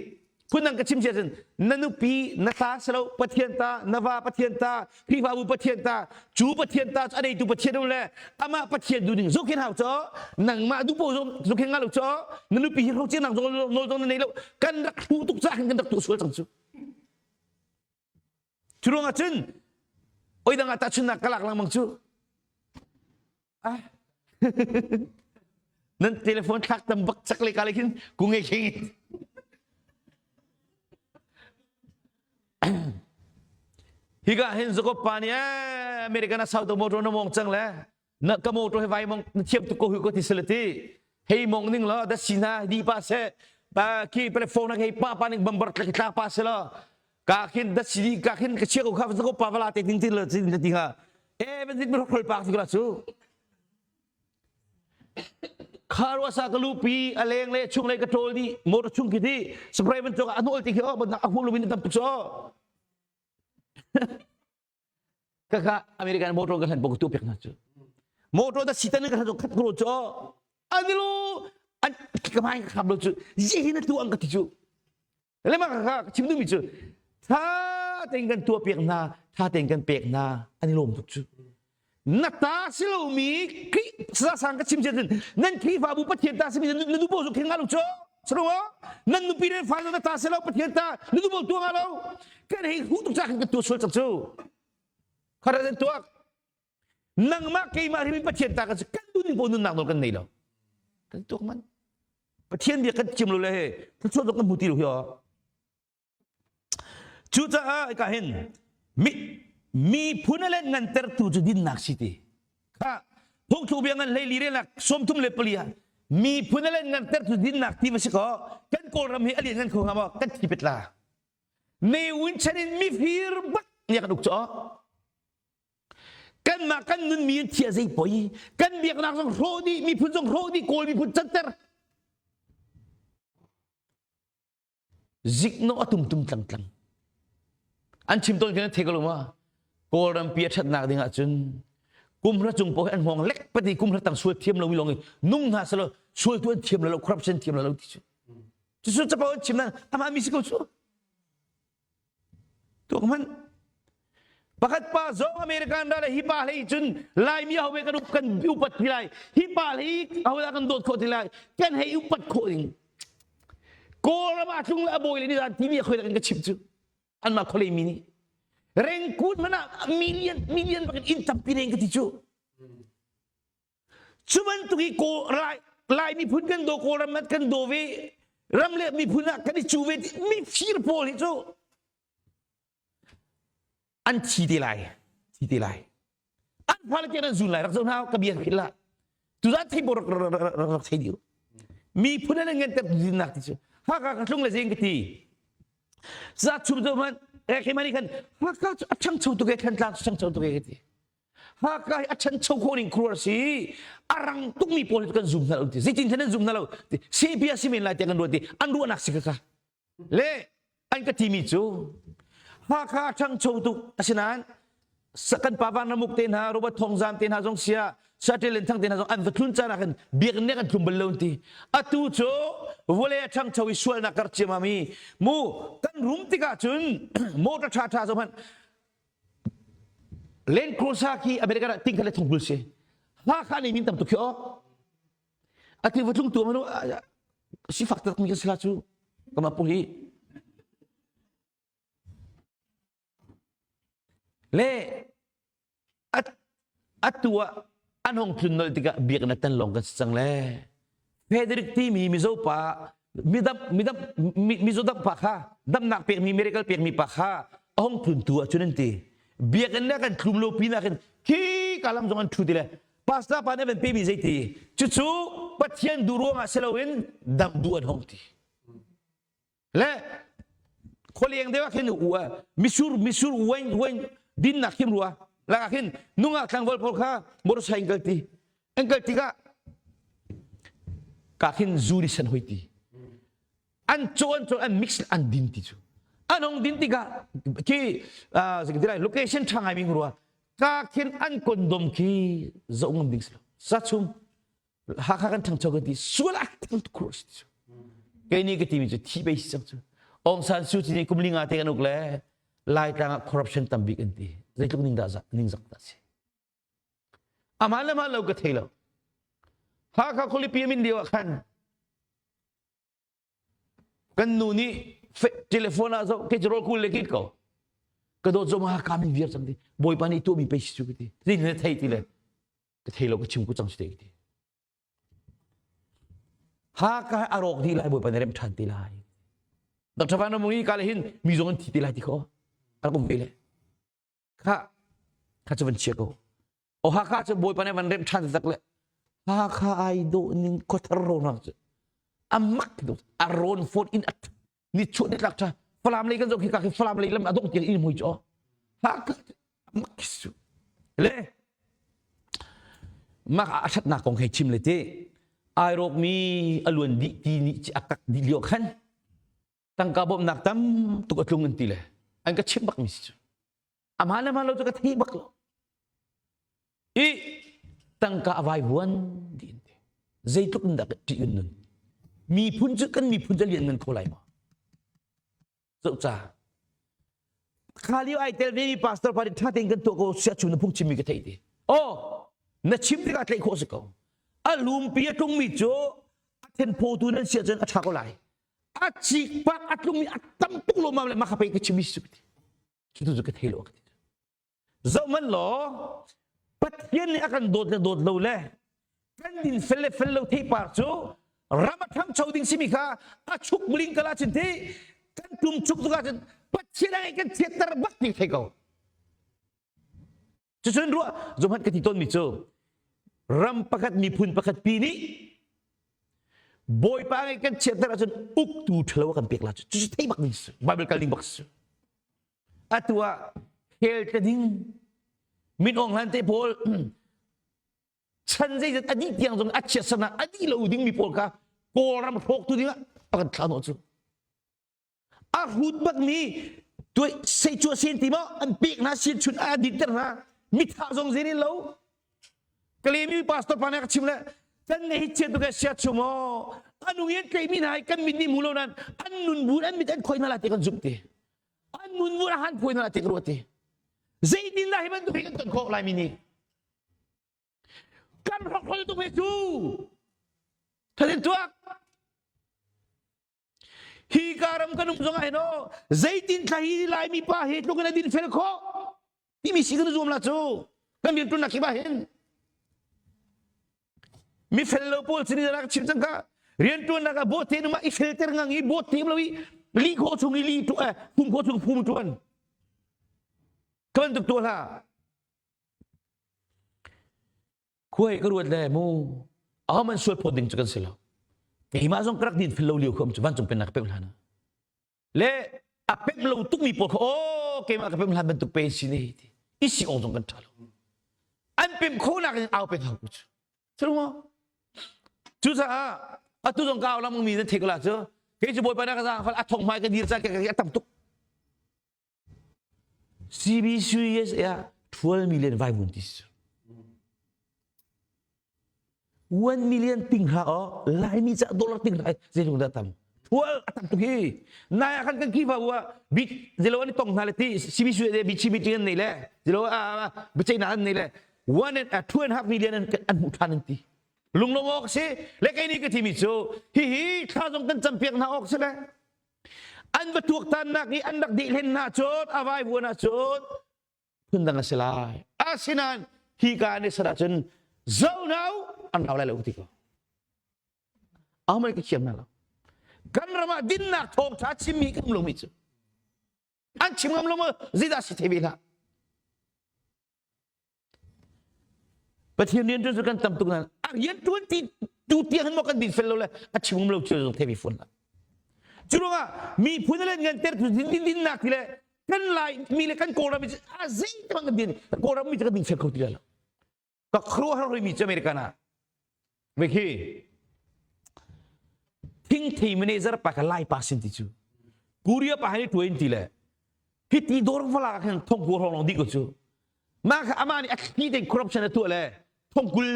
Phundang ka chim si ahcun na nupi na ta si lo Pathian ta na va Pathian ta Khrihfabu Pathian ta cu Pathian ta cu a neitu Pathian um le amah Pathian duhning zohkhenh hau caw nangmah duh paoh zong zohkhenh ngah lo caw na nupi hi hrocernak zong nawl zong na nei lo kan rak hruh tuk caah khin kan rak tuah sual cang cu. Cu ruangah cun oi dang ah tahchunhnak ka lak lengmang cu. Ah. Nan telephone thlak tam bak chak le ka le khin ku nge khing. Hika hin Jacob pa nih eh American a South motor na mong cang le na ka motor he vai mong na thiam tuk ko hu ko ti sele ti hei mong ning lo da sina di pa se pa ki platform na hei pa pa ning bambar tlak tla pa se lo ka khin da si ka khin ka chia ko kha ko pa vala te ting tin lo tin ti ha e ban zit mi khol pak ti la chu kharwa sa ka lupi a leng le chung le ka tol di motor chung ki di spray ban chok a nol ti khi o ban a hu lu min tam tuk so Kaka American motor ka hlan bok tu pek na cu. Motor da sitan ka hlan khat kro cu. Anilu an ka mai ka kham lo cu. Zi hin tu ang ka ti cu. Le ma ka chim du mi cu. Tha tein kan tua pek na, tha tein kan pek na, ani lom tuk cu. Na ta si lo mi Khrih sa sang ka chim chin nan Khrihfabu Pathian ta si mi na nu bo zu khen nga lo cu. Saruwa nan nupi le fa na ta si lo Pathian ta na nu bo tu nga lo. Kan hei hu tuk ca kan kan tu sual cang cu. Khara den tuak. Nangmah keimah hrim Pathian ta kan kan duh ning po nunnak nawl kan nei lo. Kan tuak man. Pathian bia kan chim lo le he thluachuah zong kan hmu ti lo hi aw. Cucaah ka hin mi miphun a let ngantertu cu dinnak si ti. Kha phungthluk bia ngan hlei li relnak 34 ah miphun a let ngantertu dinnak ti va si kaw kan Kawlram hi a lian ngan kho hnga maw kan thi pet la. Ne win chan in mifir bak nia kan uk cu kanmah kan nunmi in thia zei poi kan biaknak zong hrawh dih miphun zong hrawh dih kawl miphun canter Ziknawh a tumtum tlangtlang. An chim tawn khin an thei ko lo ma? Kawlram pi a ṭhatnak ding ahcun kumhra cung paoh hi an hngawng lek pati kumhra tang sual thiam lomi lawng i nung hna selaw sual tu an thiam lo corruption thiam lo ti cu. Cucu capo an chim nan amah mi si ko cu. Tuak hmanh. Pakhat pa zong American ral hi pa hlei cun Laimi ho kan kan upat ti lai. Hi pa hlei ho dah kan dawt khawh ti lai. Kan hei upat khawh ding. Kawlram ah tlung le a bawi le ni zan timi a khoi kan ka chim cu. Anmah khualei mi nih. Rengkun hmanh ah million million bakin inn tampi reng ka ti cu. Cu bantuk i Lai, Lai miphun kan daw, Kawlram kan daw ve. Ram le miphun ah kan i cu ve mi fir pawl hi cu an thi te lai thi te lai an fale tiang an zun lai rak zoh hna ka bia philh lah tuzan thei bo rak rak rak thei diu miphun an ngan ter dinnak ti cu haka ka tlung le zing ka ti za chum zo man e khi mani khan haka cu a ṭhangcho tuk e thantlang cu ṭhangcho tuk e ka ti haka hi a ṭhancho khawh ning khuar si a rang tukmi pawl hi kan zum hna lo ti zeitin khan an zum hna lo ti sepia si men lai tiah kan ruat ti an ruahnak si ka ka Le an ka timi cu Hakha ṭhangcho tuk asinain kan pa Van Ramuk te hna Robert Thawng Zam te hna zong sia Saṭil Len Thang te hna zong an va tlun caan ah khan biakinn nih kan tlum bal lo an ti. Atu cu vawlei a ṭhangcho i sualnak kar ciammam i mu kan rum tikah cun motor ṭha ṭha zoh hmanh Land Cruiser khi America ah ting khat le thong kul si. Hakha nih min tam tuk khi aw. Ati va tlung tu manu sifak tak mi kan si la cu kama pu hi le atu ah an hong tlun nol tikah biakinn a tan lawng kan si cang le Frederick timi Mizo pa midam midam Mizo dam pa kha damnak pekmi miracle pekmi pa kha a hong tlun tu ah cun an ti biakinn le kan tlum lo pinah khin khi kalam zong an thu ti le Pastor pa nih van pemi zeiti cucu Pathian duh ruangah si loin dam duh an hong ti le khualeng deuh ah khin misur misur wine wine dinnak khim rua lakah khin nungak tlangval pawl kha motorcycle ti an kal tikah ka khin zu ni san hoi ti an caw an caw an mix an din ti cu an hong din tikah khi uh, location ṭha ngai mi rua ka khin an kondom khi zoh ngam ding si lo sa chung Hakha kan ṭhangcho kan ti sual ah thang khur si cu kei nih ka timi cu thi bei si cang cu Aung San Suu Kyi nih kum li nga te kan uk le Laitlang ah corruption tam bik an ti zeitluk ning dah ning zak dah si Aman le man lo ka thei lo Hakha khualipi min lio ah khan Kan nu nih telephone ah zoh kei cu rawl kul le kit ko. Ka dawt zong ah ka min viar cang ti. Bawipa nih tuahmi pei si cu ka ti. Zei na thei ti le ka thei lo ka chim ku cang si te ka ti. Haka a rawk dih lai Bawipa nih remh ṭhan te lai. Dr. Van Ramung i ka le hin mi zong an thi te lai ti kho. A rak um ve le. Kha kha cu van chia ko. O Hakha cu Bawipa nih van remh ṭhan tak le Hakha ai dawh ning khuathar ro cu a mak a rawn phone in at ni chuah ni tlak ṭha Falam lei kan zoh khi ka khi Falam lei lam a dong tiang in mui cu Hakha mak su le mak a ṭhatnak kong hei chim le ti ai rawk mi a luan dih ti nih ci a kak dih lio khan tangka bawmhnak tam tuk a tlung an ti le an ka chimh bak mi si cu a hmaan le hmaan lo cu ka thei bak lo i tangka a vai vuan dih an ti zeitluk in dah ṭih in nun miphun cu kan miphun cu lian ngan kho lai maw zoh ca kha lio ai tel ve mi pastor pa nih ṭha tein kan tuah ko sia chu na phung chimmi ka theih ti oh na chim tikah tlaih khawh si ko a lumpi a tlungmi cu a thenphotu nan si ahcun a ṭha ko lai a cik pak a tlungmi a tam tuk lo mam le mah kha pei ka chim su ti cu tu ka thei lo ka ti zoh man law Pathian nih a kan dawt le dawt lo le kan din fel le fel lo theipar cu ram a ṭhangcho ding simi kha a chuk muling kala cun ti kan tum chuk tukah cun Pathian a kan chiatter bak ti thei ko Cucun ruah zohhmanh ka ti tawnmi cu ram pakhat miphun pakhat pi nih Bawipa ngai kan chiatter ahcun uktu ṭhalo a kan pek la cu cucu thei bak ding si Bible kal ding bak si atu ah hell tla ding min Aung Hlaing te pawl chan zeizat a dih tiang zong a chiatsernak a dih lo ding mi pawl kha Kawlram hrawktu ding ah a kan thlah hnawh cu a hrut bakmi tuai sei sen ti maw an pek hna sin chun a dinter hna mitha zong zen in lo kalemi pastor pa nih ka chim le kan ne hi chiat tu ka sia chu maw anung in tleimi hna kan mit nih mu lo nan an nun bu an mit an khoi hna la ti kan zumh ti an nun bu han phoi hna la ti ka ruat ti zeitin dah hi bantuk hi kan ton khawh lai mi nih kan hrokhrol tuk he cu thalin tuak Hi ka ram kan um zong ah hin aw zeitin thla hi Laimi pa hi tluk in a din fel khawh timi si kan zuam la cu kan rian ṭuannak kip ah hin mi fel lo pawl sin rak chim cang ka. Riantuannak ah bawhte numa i felter ngang i bawhte lo i li khawh chung i li tu eh phum khawh chung phum tuan. Ka bantuk tuah hlah. Khuai ka ruat le mu ahohmanh sual phawt ding cu kan si lo. Keimah zong ka rak din fel lo lio kha um cu vancung pennak ka pek hlan ah. Le a pem lo tukmi pawl kha aw keimah ka pem hlan bantuk pe si ne ti. I si ong zong kan ṭha lo. An pem khawhnak in au peng hau ku cu. Cu Cucaah atu zong ka au lam mi nan theih ko la cu. Kei cu Bawipa na ka zaang fal a thong hmai ka dir ca ka a tam tuk. CBCUSA ah 12 million vaivun ti si. 1 million ting hra o Laimi ca dollar ting hra zeitluk dah tam. 12 a tam tuk hi. Nai ah khan kan Khrihfabu ah bit zelo an i tong hna le ti CBCUSA BC meeting an nei le zelo a biaceihnak an nei le one and 2.5 million an an hmuh ṭhan an ti. Lunglawm awk si. Le kei nih ka thimi cu hihi thla zong kan campiak hna awk si le an va tuaktannak i an rak dehhlen hna cun a vaivuan ahcun phundang a si lai. Asinain hi ka an i ser ahcun zo hna u an rau lai lo ti ko. Ahohmanh ka thiam hna lo. Kan ram ah dinnak thawngṭha chimmi kan um lomi cu an chim ngam lo maw zeidah si thei ve hlah. Pathian rian ṭuan cu kan tam tuk nain a rian ṭuan ti tu tiang hin maw kan din fel lo le a chim um lo thil zong thei ve fawn lo. Cu ruangah miphun le ngan ter tu din din dinnak ti le kan lai mi le kan Kawlram mi a zei te bang kan din Kawlram mi cu kan ding fel kho ti lo. Ka khuaruahhar mi cu American ah ve khi thingthei manager pa ka lai pa sin ti cu Korea pa hai tuin ti le hi ti dawr vala khan thongkul hrawng long di ko cu mah kha amah nih a thli tein corruption a tuah le thongkul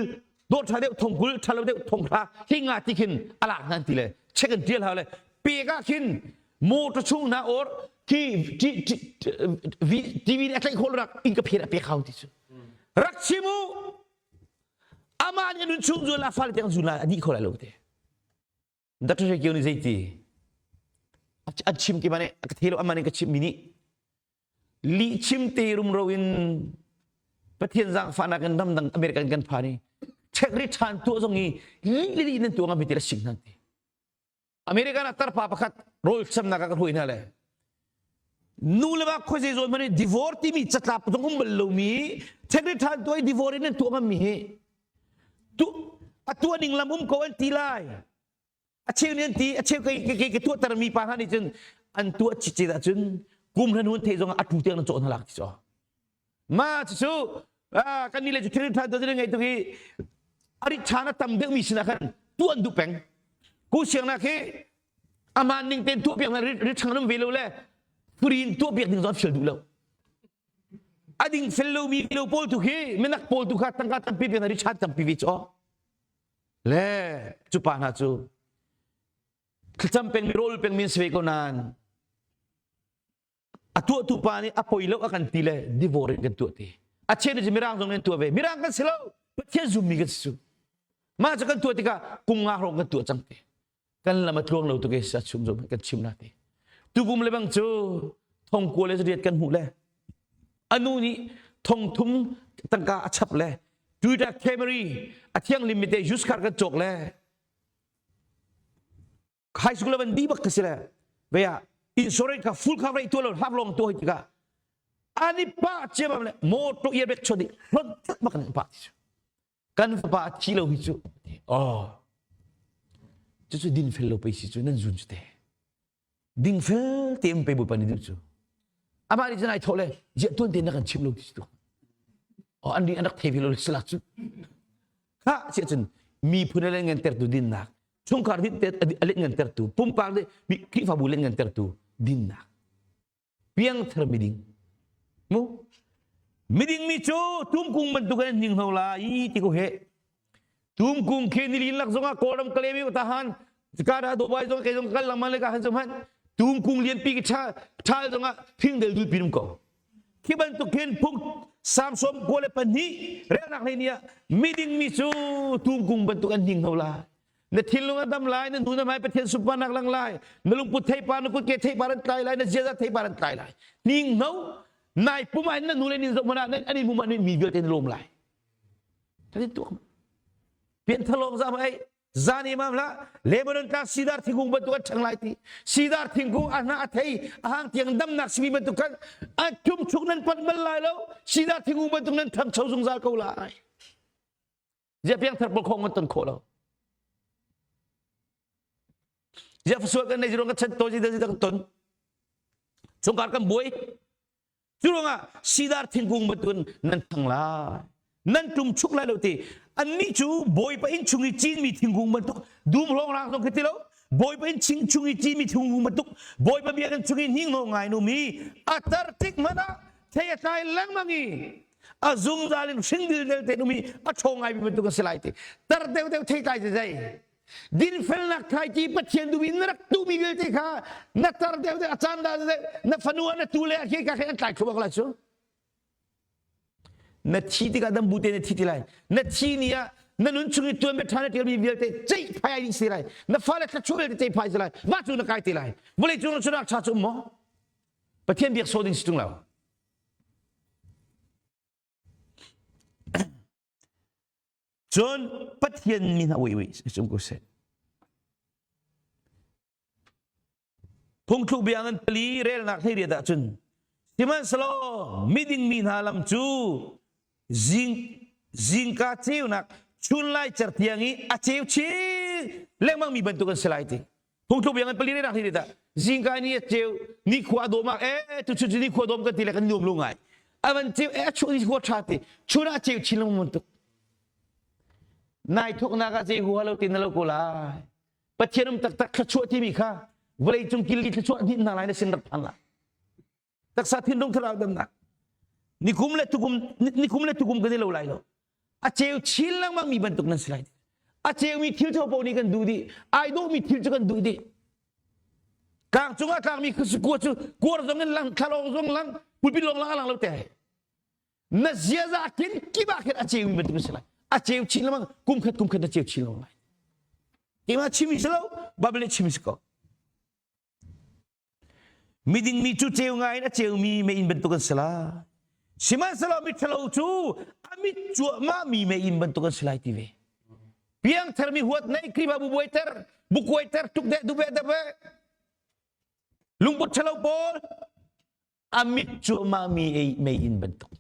dawr tha deuh thongkul tha lo deuh thonghra hi nga ti khin a lak hna ti le check an tial hau le pek ah khin motor chung hna or khi TV nih a tlaih khawh rak in ka phen a pek hau ti cu rak chim u amah nih a nun chung zun a fale tiang zun lai a dih kho lai lo te Dr. Hre Kio nih zeiti an chim ki mane ka thelo amane ka chim mi nih lih chim te rumro in Pathian zaangfahnak in ramdang American kan phan i check ri ṭhan tuah zong i lih le lih nan tuah ngam ti la sing hna ti American ah tarpa pakhat rawl chamnak ah ka hruai hna le nu le va khuazei zawn hmanh divorce timi catlap zong um bal lomi check ri ṭhan tuah i divorce in nan tuah ngam mi hi tu a tuah ning lam um ko an ti lai a cheu nih an ti a cheu kei kei ka tuahter mi pa hna nih cun an tuah cicet ahcun kum hlan hun thei zong a tu tiang nan cawh hna lak ti cu ma cucu kan nih le cu thil ṭhan to ngei tuk i a rit ṭhan a tam deuh mi sinah khan tuah an duh peng ku siangnak hi aman ning ten tuah piak na rit ṭhang um ve lo le furin tuah piak ding zong an fial duh lo a ding fel lomi lo pawl tu khi minak pawl tu kha tangka tampi piak na rit ṭhan tampi ve cu Le cu pa hna cu thlacam pengmi rawl pengmi an si ve ko nain a tuahtu pa nih a poi lo a kan ti le divorce in kan tuah ti. A cheu nih mirang zong nih an tuah ve. Mirang kan si lo. Pathian zummi kan si cu. Mah cu kan tuah tikah kum nga hrawng kan tuah cang ti. Kan lam a tluang lo tuk e sa chum zong kan chim na ti. Tukum le bang cu thong kua le riat kan hmuh le anu nih thong thum tangka a chap le Toyota Camry a thianghlim mi te used car kan cawk le high school van di bak ka si le veya insurance ka full coverage tu lo half long tu hoi tikah ani pa chiam le motor airbag chodi hlon bak kan pa kan fapa a thi lo hi cu oh cucu din fel lo pei si cu nan zun cu te ding fel te um pe bu pan duh cu amah nih cun ai thawh le ziah tuan te na kan chim lo ti tu oh an ri an rak thei ve lo sila cu kha siah cun miphun le ngan tertu dinnak chungkhar din te a let ngan tertu pumpak le Khrihfabu let ngan tertu dinnak piangthar miding mu miding mi cu tumkung bantuk in hning hno lai ti ko he tumkung khi nilin lak zongah kawlram kalemi tahan ka da do bai zong ke zong kal langman le ka han zong han tumkung lian pi ki tha thal zongah thing del dul pinum ko khi bantuk khin phung samsom ko le pahnih relnak hlei nia miding mi cu tumkung bantuk an hning hno lai na thinlung a dam lai na hnu na hmai Pathian sunparnak lang lai na lungput theipar na kutke theipar an tlai lai na ziaza theipar an tlai lai ning no nai pum ah na nu le nin zoh hmanh ah an in hmu mi vialte na lawm lai tadin tuak pian thalong za ai. Zan imam hlah. Lebanon tlang sidar thingkung bantuk an ṭhang lai ti. Sidar thingkung a hnah a thei a hang tiang damnak simi bantuk khan a ṭumchuk nan panh bal lai lo. Sidar thingkung bantuk nan ṭhangcho zungzal ko lai. Ziah piangthar pawl khong an ton khawh lo. Ziah fasual kan nei zirong kan chan to zi kan ton. Chungkar kan buai. Cu ruangah sidar thingkung bantukin nan thang lai. Nan tum chuk lai lo ti. Annih cu Bawipa inn chung i cinmi thingkung bantuk dum hlawng zong khi ti lo. Bawipa inn chung chung i cinmi thingkung bantuk Bawipa biakinn chung i hninghno ngai numi a tar tik hmanh ah thei a tlai lengmang i a zungzal in hring dildel te numi a ṭhawng ngaimi bantuk a si lai ti. Tar deuhdeuh thei tlai zai Dinfelnak thlaici Pathian duh in na rak tuhmi vialte kha na tar deuh deuh a caan dah na fanu ah na tu le a khi ka khin an tlai thluak lai cu. Na thi tikah dam bu te na thi ti lai. Na thi ni ah na nun chung i tuan bia ṭha na ṭialmi vialte ceih phai ai ding si lai. Na fale thluachuah vialte ceih phai si lai. Mah cu na kai te lai. Vawlei cung cu rak ṭha cu um maw? Pathian biak sawh ding si ṭung lo. Cun Pathian mi hna ui ui um ko seh. Phungthluk bia ngan pali relnak hlei riat ahcun sihmanhsehlaw miding mi hna lam cu zing zingka ceunak chunlai certiang i a ceu chin lengmang mi bantuk an si lai ti. Phungthluk bia ngan pali relnak hlei riat ah zingka ni a ceu ni khua a dawm ah e tu chun ni khua dawm kan ti le kan nuam lu ngai. Avan ceu e a chuah ni khua ṭha ti chun ah ceu chin lengmang bantuk. Nai thawknak ah zei huha lo ti na lo ko lai. Pathian um taktak thluachuah timi kha vawlei cung killi thluachuah hnin hna lai na sin rak phan lai. Taksa thinlung thlarau damnak. Nikum le tukum nikum le tukum kan i lo lai lo. A ceu chin lengmang mi bantuk nan si lai. A ceumi thil tho paoh nih kan duh dih. Ai dawhmi thil cu kan duh dih. Tlang cungah tlangmi kua cu kuar zong in lang, thlalawng zong lang, pulpit lawng lang a lang lo te. Na ziaza kin kip ah khin a ceumi bantuk na si lai. A ceu chin lengmang, kum khat kum khat na ceu chin lengmang lai. Keimah chimi si lo, Bible nih chimi si ko. Miding mi cu ceu ngai in a ceumi meiinn bantuk an si lai. Sihmanhsehlaw miṭhalo cu a mit cuahmah mi meiinn bantuk an si lai ti ve. Piangthar mi huat nei Khrihfabu buaiter, bukuaiter tuk deh dube debe. Lungput ṭhalo pawl a mit cuahmah mi ei meiinn bantuk.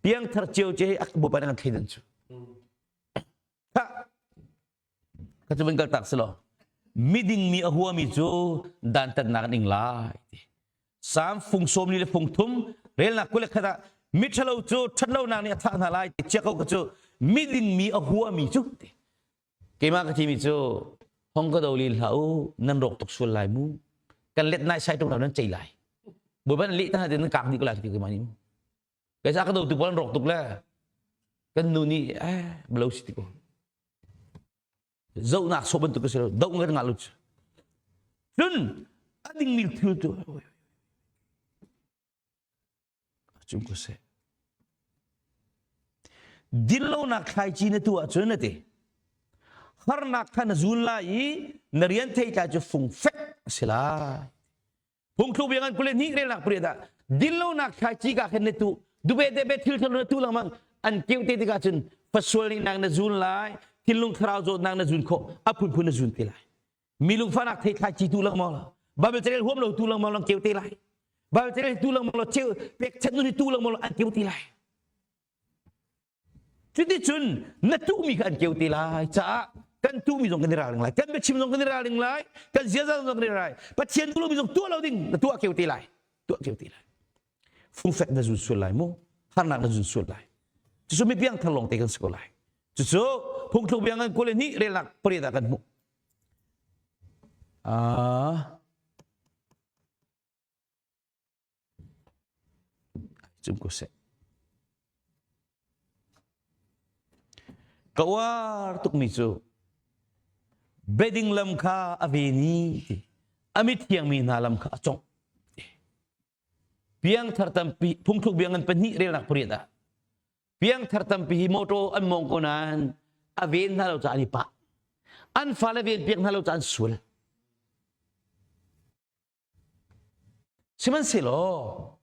Piangthar cio ce a bawipa nih an thleidan cu. Ka cu van kal tak si law miding mi a huami cu dantatnak an ing lai ti. Salm fung sawm li le fung thum relnak 21 ah miṭhalo cu ṭhatlonak nih a thah hna lai ti chia ko ka cu miding mi a huami cu ti. Keimah ka timi cu hong ka do lin hlah u nan rawk tuk sual lai mu kan let nai sai tuk lo nan cei lai. Bawipa nan leh ta nan kak dih ko lai ti keimah nih mu. Kai sa ka do tu pawl an rawk tuk le kan nu nih eh blo si ti ko. Zohnak sawh bantuk ka si lo doh ngat nga lu cu. Cun a dingmi thil tu cung ko seh. Dinlonak thlaici na tuah cun na ti. Harnak kha na zun lai i na rian theitlai cu fungfek a si lai. Phungthluk bia ngan 22 relnak pariat ah dinlonak thlaici ka khin na tu dube debe thil thal na tu lengmang an keuh te tikah cun fasual nih nak na zun lai thinlung thlarau zawtnak na zun khawh a phunphun na zun te lai mi lungfahnak thei thlaici tu lengmang la Bible carel huam lo tu lengmang lang keu te lai Bible carel tu lengmang lo cheu pek chan nun tu lengmang lo an keu te lai Cuticun na tuhmi kha an keu te lai caah kan tuhmi zong kan i ralring lai kan biachim zong kan i ralring lai kan ziaza zong kan i ralring lai Pathian duh lomi zong tuah lo ding na tuah keu te lai tuah keu te lai fungfek na zun sual lai mu harnak na zun sual lai cucu mi piangthar lawng te kan si ko lai cucu phungthluk bia ngan 22 relnak pariat ah kan hmuh ah Cum ko seh. Ka uar tukmi cu beding lam kha a ven i ti a mithiangmi hna lam kha a congh. Piangthar tampi phungthluk bia ngan pahnih relnak pariat ah piangthar tampi hi motor an mawng ko nain a ven hna lo caah an i pah. An fale ven piak hna lo caah an sual. Sihmanhsehlaw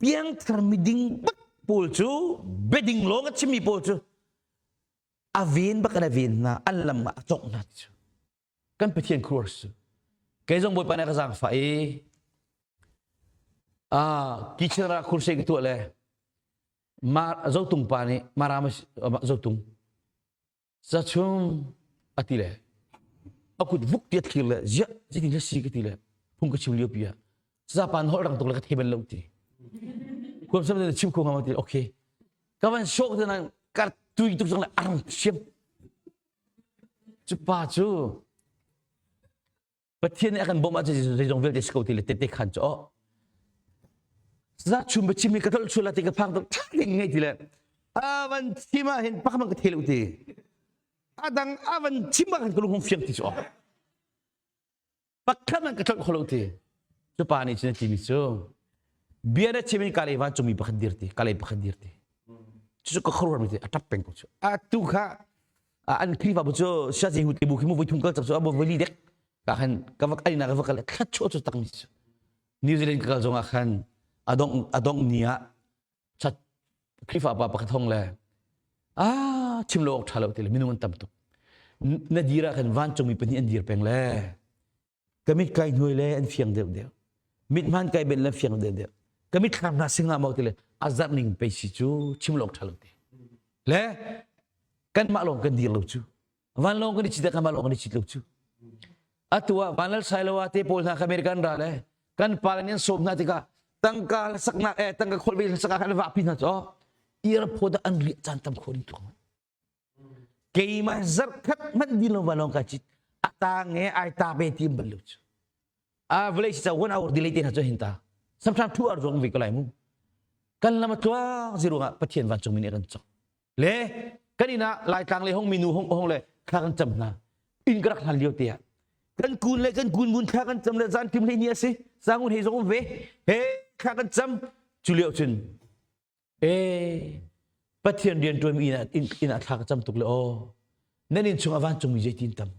piangthar miding bak pawl cu biading lawng a chimmi pawl cu. A ven bak in a ven hna, an lam ah a congh hna ti cu. Kan Pathian khuar cu. Kei zong Bawipa nih a ka zaangfah i ah kitchen ra khur se ka tuah le ma zotung pa nih maram zotung Zachung a ti le a kut vuk ti a thlir le ziah zeitin dah si ka ti le phung ka chim lio pi ah Japan holh rang tuk le ka thei bal lo ti. Huam sam na chim kho ngam ti okay. Ka van shock te nan kar tui tuk zong le arang siam. Cu pa cu Pathian nih a kan bawmh ahcun zeizong vialte si ko ti le tette khan cu oh za chum biachim hi ka tlolh chul ti ka phang tuk ṭha ding ngei ti le a van chim ah hin pakhat ka thei lo ti a dang a van chim ah khan ka lung hung fiang ti cu oh pakhat man ka tlolh kho lo ti cu pa nih cun a timi cu bia na chim in ka lei vancungmi pakhat dir ti ka lei pakhat dir ti cu ka khuaruah mi ti a ṭap peng ko cu a tu kha an Khrihfabu cu siazi hu te bu khi mu voi thum kal cak cu a voi li dek ka khan ka va ai na ka va kal thlat chu chu tak mi cu New Zealand ka kal zong ah khan adong adong ni ah chat Khrihfa pa pakhat hong le ah chim lo awk tha lo ti le minung an tam tuk na dir ah khan vancungmi pahnih an dir peng le ka mit kai hnuai le an fiang deuh deuh mit hman kai ben le fiang deuh deuh ka mit thlam hna singa mau ti le a zarh ning pe si cu chim lo tha lo ti le kan mah lawng kan dir lo cu van lawng kan i chit kan mah lawng kan i chit lo cu atu ah vanlal sailoa te pawl hna American ra le kan pa le an sawm hna tikah tangka saknak eh tangka kholbe sakak an vahpi hna cu airport an riah caan tam kho ding tuk Keimah zarhkhat hmanh din lo va lawng ka cit. A tang e ai ta be ti bal lo cu. A vawlei si one hour delay te hna cu hin ta. Sometimes 2 hour zong ve ko lai mu. Kan lam a tluang ziru ah Pathian vancung mi nih kan cong. Le kan inn ah Laitlang le hong minu hong hong le thla kan cam hna. Inn ka rak hlan lio te ah kan kun le kan kun mun thla kan cam le zan tim le ni a si. Zangun he zong um ve. He thla kan cam. Cu lio cun Ee, Pathian rianṭuanmi inn ah, inn ah thla ka cam tuk le aw. Nan inn chungah vancungmi zeitin tam.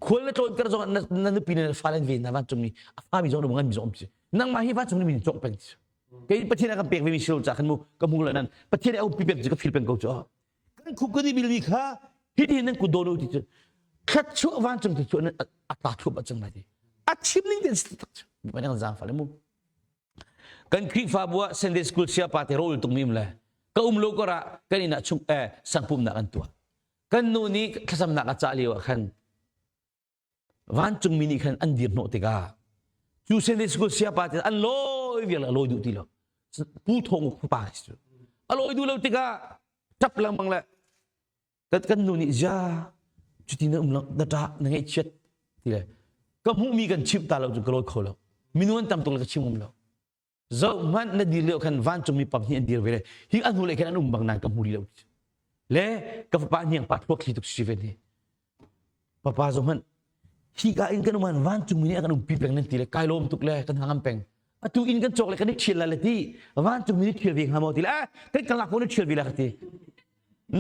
Khual na tlawn kar zong na, na nupi le na fale an ven na vancungmi a fami zong ngan mi zong um si. Nangmah hi vancungmi min cawk peng si. Kei Pathian a kan pek vemi si lo ca khan mu ka hmu lo nan Pathian a umpi peng cu ka feel peng ko cu. Kan khup kan i bilmi kha hitin nan kut dawn u ti cu thluachuah vancung thluachuah nan a tla thluahmah cang lai ti. A chim ning ten si tak cu. Ban ang zaangfah le mu. Kan Khrihfabu ah Sunday School siapa te rawl tuk mi um le ka um lo kor ah kan inn ah chung eh sangpumnak an tuah. Kan nu nih thlacamnak a cah lio ah khan vancungmi nih khan an dir hnawh tikah cu Sunday School siapa te an lawi vial a lawi duh ti lo. Pu Thawng Uk pa cu a lawi duh lo tikah ṭap lengmang le kan kan nu nih zia cuti na um lo na ṭah na ngaihchiat ti le ka hmuhmi kan chimh ta lo cu ka lawi kho lo minu an tam tuk le ka chim um lo zoh hmanh na dir lio khan vancungmi pam hi an dir ve le hi an hnu le khan an um bang nan ka hmu rih lo le ka fapa hniang pa thuak thli tuk si ve ni Papa zong hmanh hika in kan um vancungmi nih a kan umpi peng nan ti le kai lawm tuk le kan hangam peng. Atu inn kan cawk le kan i ṭhial lai le ti vancungmi nih ṭhial ve hnga maw ti le eh kan kalak ko nih ṭhial ve la ka ti.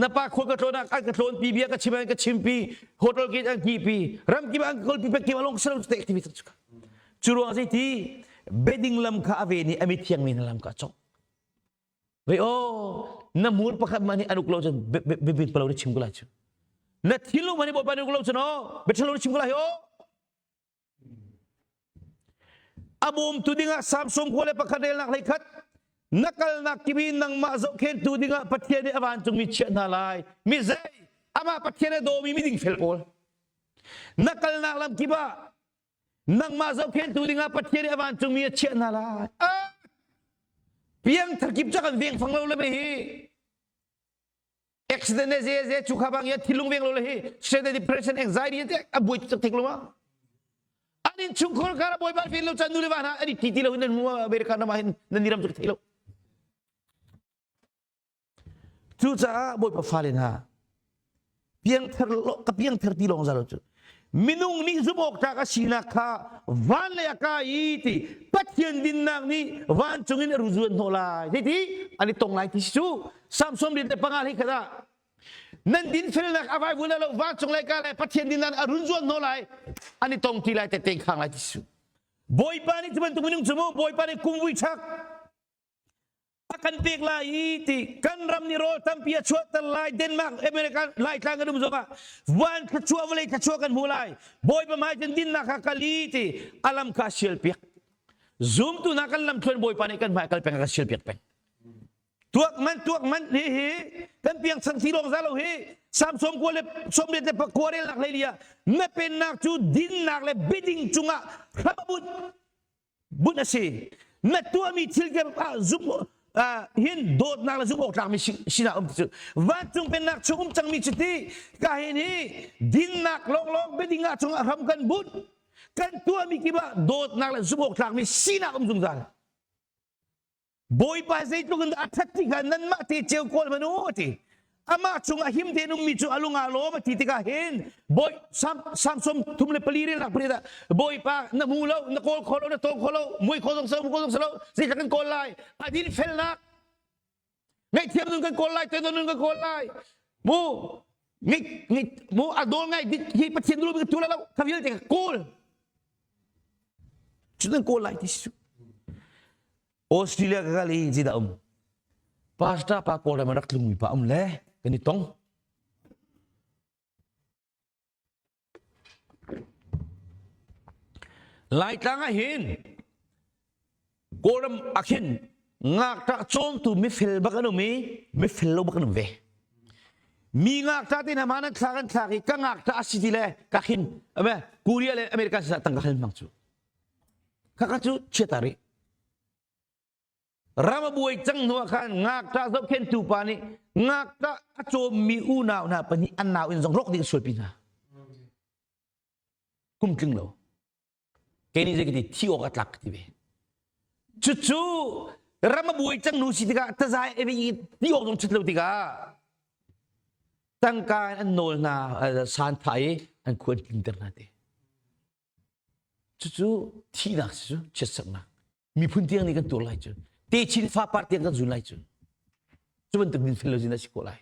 Na pa khua ka tlawn ah an ka tlawn pi bia ka chim an ka chim pi hotel gate an ki pi ram kip an ka kol pi pek kim along salam te ti cu ruang zei ti bedding lam kha a ve ni a mithiang mi na lam ka cawk Ve aw na mur pakhat mah nih an uk lo cun bibit palo ni chim ko lai cu. Na thinlung mah nih Bawipa nih uk lo cun aw biathalo ni chim ko lai aw. A bawmtu dingah Samson khua le pakhat relnak hlei khat na kalnak kimi nangmah zohkhentu dingah Pathian nih a vancungmi chiah hna lai. Mi zei amah Pathian a dawmi miding fel pawl. Na kalnak lam kip ah nangmah zohkhentu dingah Pathian nih a vancungmi a chiah hna lai. Ah! Piangthar kip cu kan veng fang lo le me hi. Accident ne ze ze chu kha bang ya thilung veng lo le hi. Stress depression anxiety te a buai tuk thik lo ma. An in chungkhar kar a bawi ban fin lo chan nu le va hna ani ti ti lo hin nan mu America na ma hin nan ni ram chu thei lo. Cucaah Bawipa fale hna, piangthar ka piangthar ti lawng za lo cu. Minung nih zumh awk tlak a sinak kha van lei a kai i ti Pathian dinnak nih vancung in a ruzuan hnawh lai. Zeiti an i tong lai ti si cu. Samson rian le panga hlei khat ah nan dinfelnak a vaivun lo vancung lei ka lai Pathian dinnak a runzuan hnawh lai an i tong ti lai te te khang lai ti si cu. Bawipa nih cu bantuk minung cu mu Bawipa nih kumvui chak. A kan pek lai i ti kan ram nih rawl tampi a chuahter lai. Denmark, America, Laitlang kan um zongah van thluachuah vawlei thluachuah kan hmu lai. Bawipa hmai cun dinnak kha kal i ti a lam kha a sial piak. Zumtu hna kan lam thluan Bawipa nih kan hmai kal peng a kan sial piak peng. Tuak man tuak man hi hi kan piang chan thi lawng za lo hi Samson kua le 18 le pakua relnak hlei lia na pennak cu dinnak le biading cungah hram a bunh bunh a si. Na tuahmi thil kip ah zumh hin dawtnak le zumh awk tlakmi sinah um ti cu vancung pennak chung um cangmi cu ti ka hin hi dinnak lawnglawng biading ah cungah hram kan bunh kan tuahmi kip ah dawtnak le zumh awk tlakmi sinak um zungzal. Bawipa zeitluk in dah a ṭhat ti kha nanmah te ceu kawl hmanh u a ti. Amah cungah him tein ummi cu a lung aa lawm a ti tikah hin Bawi Sam Samson 34 relnak pariat ah Bawipa na hmu lo, na kawl kho lo, na tawng kho lo, mui kho zong si lo, mu kho zong si lo, zeitluk kan kawl lai? A din felnak ngaihthiam nun kan kawl lai, toidor nun kan kawl lai. Mu ngai ngai mu a dawl ngai dit hi Pathian dulu tu la lo kha vialte ka kawl. Cu nan kawl lai ti si. Australia ka kal i zeidah um? Pastor pa Kawlram rak tlungmi pa um le kan i tong. Laitlang ah hin Kawlram ah khin ngakṭah cawmtu mifel bak an um i mifel lo bak an um ve. Mi ngakṭah te hna hma nan thlak an thlak i ka ngakṭah a si ti le ka khin ame Korea le America sisah tangka hal hmang cu. Khakha cu chiata rih. Ram a buai cang hnu ah khan ngakṭah zohkhenhtu pa nih ngakṭah a cawmmi unau hna pahnih an nau in zong rawk ding a sualpi hna. Kum tling lo. Kei nih zei ka ti thi awk a tlak ka ti ve. Cucu ram a buai cang hnu si tikah tazai i ti awk zong ṭhat lo tikah tangka in an nawl hna san thah i an khu an tlinter hna ti. Cucu thihnak si cu chiatsaknak. Miphun tiang nih kan tuar lai cu. Techin fapar tiang kan zun lai cu. Cu bantuk dinfel lo zin a si ko lai.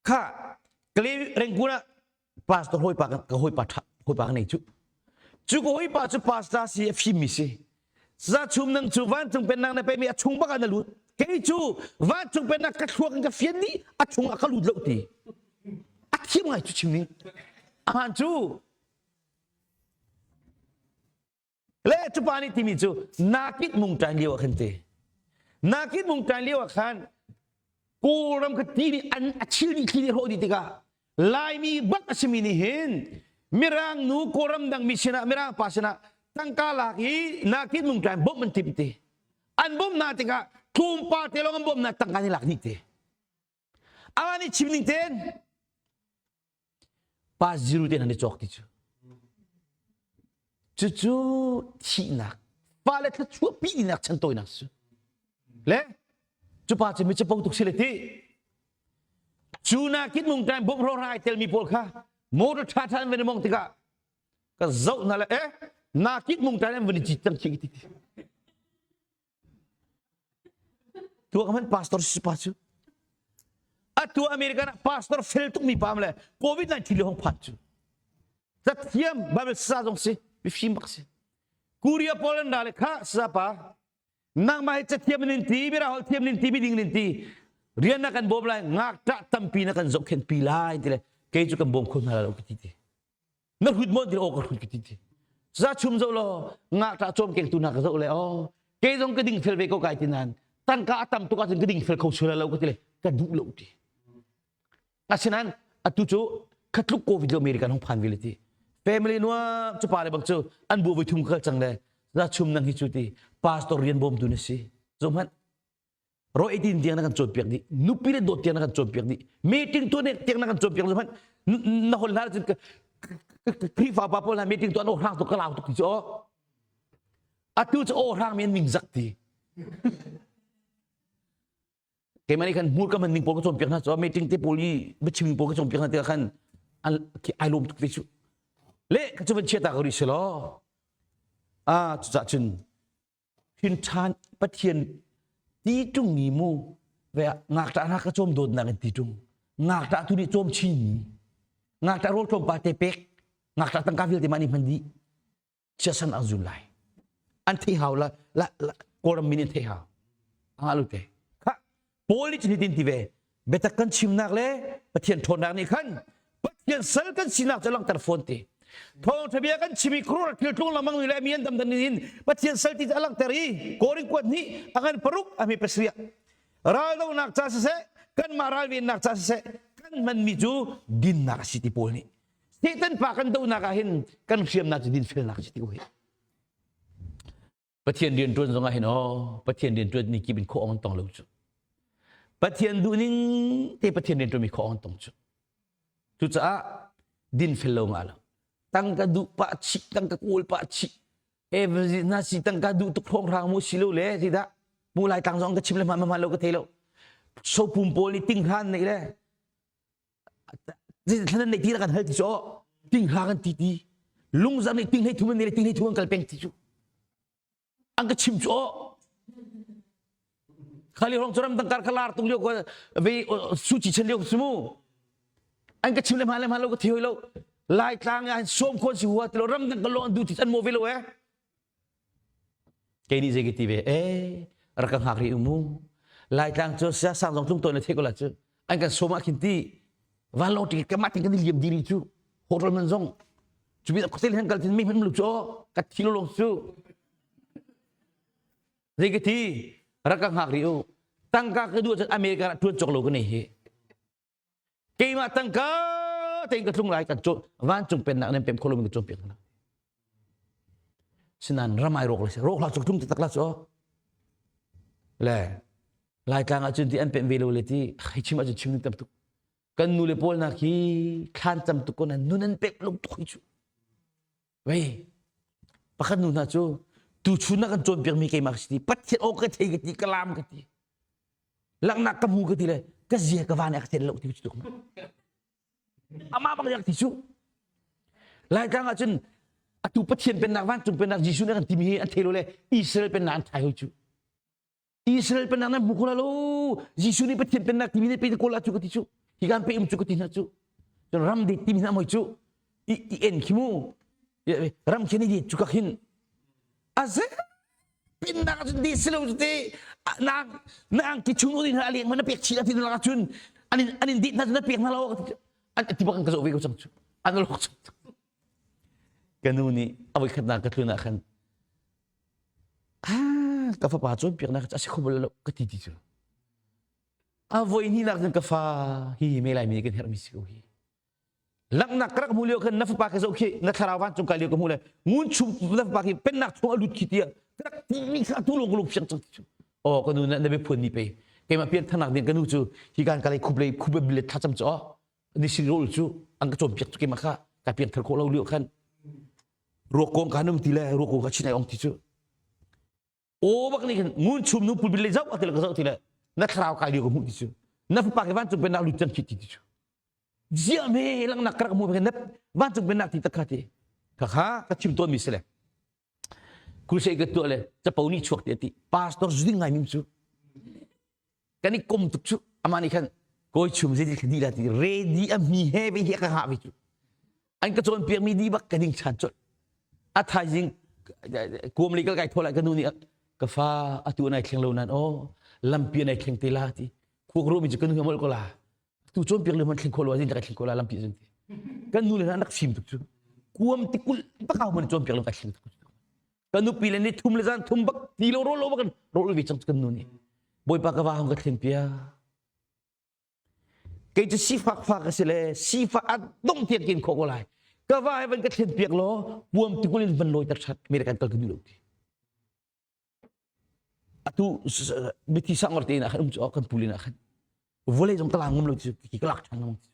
Kha Kale Rengkun ah pastor hawipa ka hawipa tha hawipa ka nei cu. Cu ka hawipa cu pastor si a fimmi si. Za chum nang cu vancung pennak na pemi a chung bak ah na lut. Kei cu vancung pennak ka thluak in ka fian dih a chung ah ka lut lo ti. A thiam ngai cu chim ning. Ahan cu le cu pa nih timi cu nakit mung ṭan lio ah khan ti. Nakit mung ṭan lio ah khan Kawlram kha ti nih an a chil dih thli nih hrawh dih tikah Laimi bak a simi nih hin Mirang nu Kawlram dang mi sinah Mirang pa sinah tangka lak i nakin mungtlai bawmh an timh ti. An bawmh hna tikah tlawmpal te lawng an bawmh hna tangka nih lak dih ti. Amah nih chim ning tein pa ziru te hna nih cawk ti cu. Cucu thihnak fale thluachuah pi dinak chan tawinak cu. Le cu pa cu mi capo tuk si le ti. Cu nakin mungtlai bawmh hrawhra ai telmi pawl kha motor ṭha ṭha an van i mong tikah ka zoh hna le eh nakit mungtlai an van i cit cang khi ti ti. Tuah ka hman pastor si pa cu. Atu American ah pastor fel tukmi pa le COVID-19 le hong phan cu. Cathiam Bible sa zong si, mifim bak si. Korea Poland ra le kha sa pa nangmah hi cathiam nin ti, mira holh thiam nin ti, miding nin ti. Rian na kan bawm lai, ngakṭah tampi na kan zohkhenh pi lai ti le kei cu kan bawm kho hna lo ka ti ti. Na hrut maw ti aw ka hrut ka ti ti za chum zo law ngakṭah cawm kengtu hna ka zoh le aw kei zong ka ding fel ve ko kai ti nain tangka a tam tuk ahcun ka ding fel kho sual lo ka ti le ka duh lo ti asinain atu cu khatluk covid lo American hong phan ve ti family nuam cu pa le bang cu an bu voi thum kal cang le za chum nang hi cu ti pastor rian bawm tu na si zo hmanh ro 18 tiang na kan cawnpiak dih nupi le dawt tiang na kan cawnpiak dih meeting tuah nek tiang na kan cawnpiak hmanh na hol hna cun Khrihfa pa pawl hna meeting tuah an aw hrang tuk ka lau tuk ti cu aw atu cu aw hrang mi an ning zak ti keimah nih khan hmurka hman ning pawl ka cawnpiak hna cu meeting te pawl i biachim ning pawl ka cawnpiak hna tikah khan an ai lawm tuk ve cu le ka cu van chia ta ko rih si law ah cucah cun Hin ṭhan Pathian ti ṭungmi mu ve ngakṭah hna ka cawm dawtnak in ti ṭung ngakṭah tu nih cawm chin mi ngakṭah rawl tlawmpal te pek ngakṭah tangka vialte mah nih hman dih chiasan an zun lai an thei hau la la, la kawlram min in thei hau. Anga lu te. Kha Paul nih cun hitin ti ve. Biatak kan chimnak le Pathian ṭhawnnak nih khan Pathian sal kan sinak cu langhter fawn ti. Thawngṭha bia kan chim i khuaruahhar thil tlung lengmang mi le mi an dam dan in Pathian sal ti cu a langhter i Korin kuat hnih a ngan paruk a hme pasarih raldohnak ca siseh kanmah ralvennak ca siseh kan hmanmi cu dinnak a si ti Paul nih Satan pa kan dohnak ah hin kan hriamnak cu dinfelnak a si ti ko hi. Pathian rian ṭuan zong ah hin aw Pathian rian ṭuan ni kip in khawh ong tong lo cu. Pathian duhning te Pathian rian ṭuan mi khawh ong tong cu. Cucaah dinfel lo nga lo. Tangka duh pah chih, tangka kawl pah chih. E na si tangka duh tuk hrawng hrang mu si lo le ti dah. Mu lai tang zong ka chim le ma ma lo ka thei lo. Sopum pawl nih tinghlan nei le thlan nei ti kan hal ti cu tinghla kan ti ti lungzar nih ting hlei thum an nei le ting hlei thum an kal peng ti cu an ka chim cu khali hong churam tangkar khalar tung lio ko ve suci chen lio su mu an ka chim le ma le ma lo ka thi hoi lo lai tlang an som khon si hua ti lo ram dang ka lo an du ti an mo ve lo eh Kei nih zei ka ti ve? Eh, rak ka hngak rih u mu. Laitlang cu sia sang zong tlung tawn le thei ko la cu. An kan sawm ah khin ti vanlawng ticket ka mah tin kan i liam diri cu. Hotel man zong. Cu bi khuatel han kal tin mi hman lu cu ka thi lo long cu. Zei ka ti? Rak ka hngak rih u. Tangka ka duh cun America ah tuan cawk lo ka nei hi. Keimah tangka tein ka tlung lai kan cawn vancung pennak nan pem kholo mi ka cawnpiak hna. Sinan ram ai rawk le rawk la cuk tlung taktak la cu. Le Laitlang ah cun ti an pem ve lo le ti hei chim ah cun chim tam tuk. Kan nu le pawl nak hi thlan tam tuk ko nan nun an pek lung tuk hi cu. Wei pakhat nu hna cu tu chun na kan cawnpiak mi keimah ka si ti Pathian aw ka thei ka ti ka lam ka ti. Langhnak ka hmu ka ti le ka zia ka van ka tel lo ti cu amah bak yak ti cu Laitlang ah cun atu Pathian pennak vancung pennak Jesuh nih kan timi hi an thei lo le Israel pennak an thai hoi cu Israel pennak nan hmu kho lo Jesuh nih Pathian pennak timi nih pe kawl cu ka ti cu hi kan pe um cu ka ti hna cu cun ram det timi hna moi cu i i en khi mu ram khi ni cu ka khin a pinnak cun di si lo te nang nang ki chung urin ha leng mana pek chi ti na cun an in an in dit na na pek na lo an ti bak ka zo ve ko chang chu an lok chu ka nu nih a voi khat na ka tlun ah khan ah ka fapa cawn piak na a si kho bal lo ka ti ti cu a voi hnih nak cun ka fa hi me lai mi kan herh mi si ko hi Langhnak ka rak hmuh lio khan na fapa ka zoh khi na thlarau vancung kai lio ka hmuh le ngun chung na fapa khi pennak chung a lut khi tiah ka rak timi kha tu lung ka lung fiang cang ti cu. Oh ka nu na na biaphuan ni pe keimah pian thanak ding ka nu cu hi kan ka lei khup lei khup le thlacam cu oh ni sin rol cu an ka cawnpiak cu keimah kha ka pian thar khawh lo lio khan ruak kong ka num ti le ruak kong ka chin ai ong ti cu aw bak nih khin ngun chum nu pulpit le zoh ati le ka zoh ti le na thlarau kai lio ka hmuh ti cu na fapa ke vancung pennak lut cang khi ti ti cu ziah me langnak ka rak hmuh na vancung pennak ti tak kha ti kha kha ka chim tawn mi si le crusade ka tuah le capo nih chuak ti ati pastor zuding ngai mim cu kan i kom tuk cu amah nih khan kawi chum zei ti la ti ready a mi he ve hi ka hngah ve cu an ka cawnpiak mi di bak ka ding chan colh a thaizing kuam lei kal kai thaw lai ka nu nih ka fa atu nai thleng lo nan aw lampi nai thleng te la ti khuak ru mi cu ka nu hi mol ko la tu cawnpiak le man thleng kho lo azin kai thleng ko la lampi zin ti kan nu le hna rak fim tuk cu kuam tikul bakau man cawnpiak lo kai thleng tuk ka nupi le ni thum le zan thum bak ti lo rol lo bak rol ve cang kan nu nih bawipa ka va hong ka thlen pia kei cu sifak fa ka si le sifak a dong tiang kin kho ko lai ka va he van ka thlen piak law puam tikul in van lawi tak that mi kan kal ka duh lo ti atu mithi sangor te in ah khan um cu kan pulin ah khan vawlei zong ka la ngam lo ti ki ka lak ṭhan ngam ti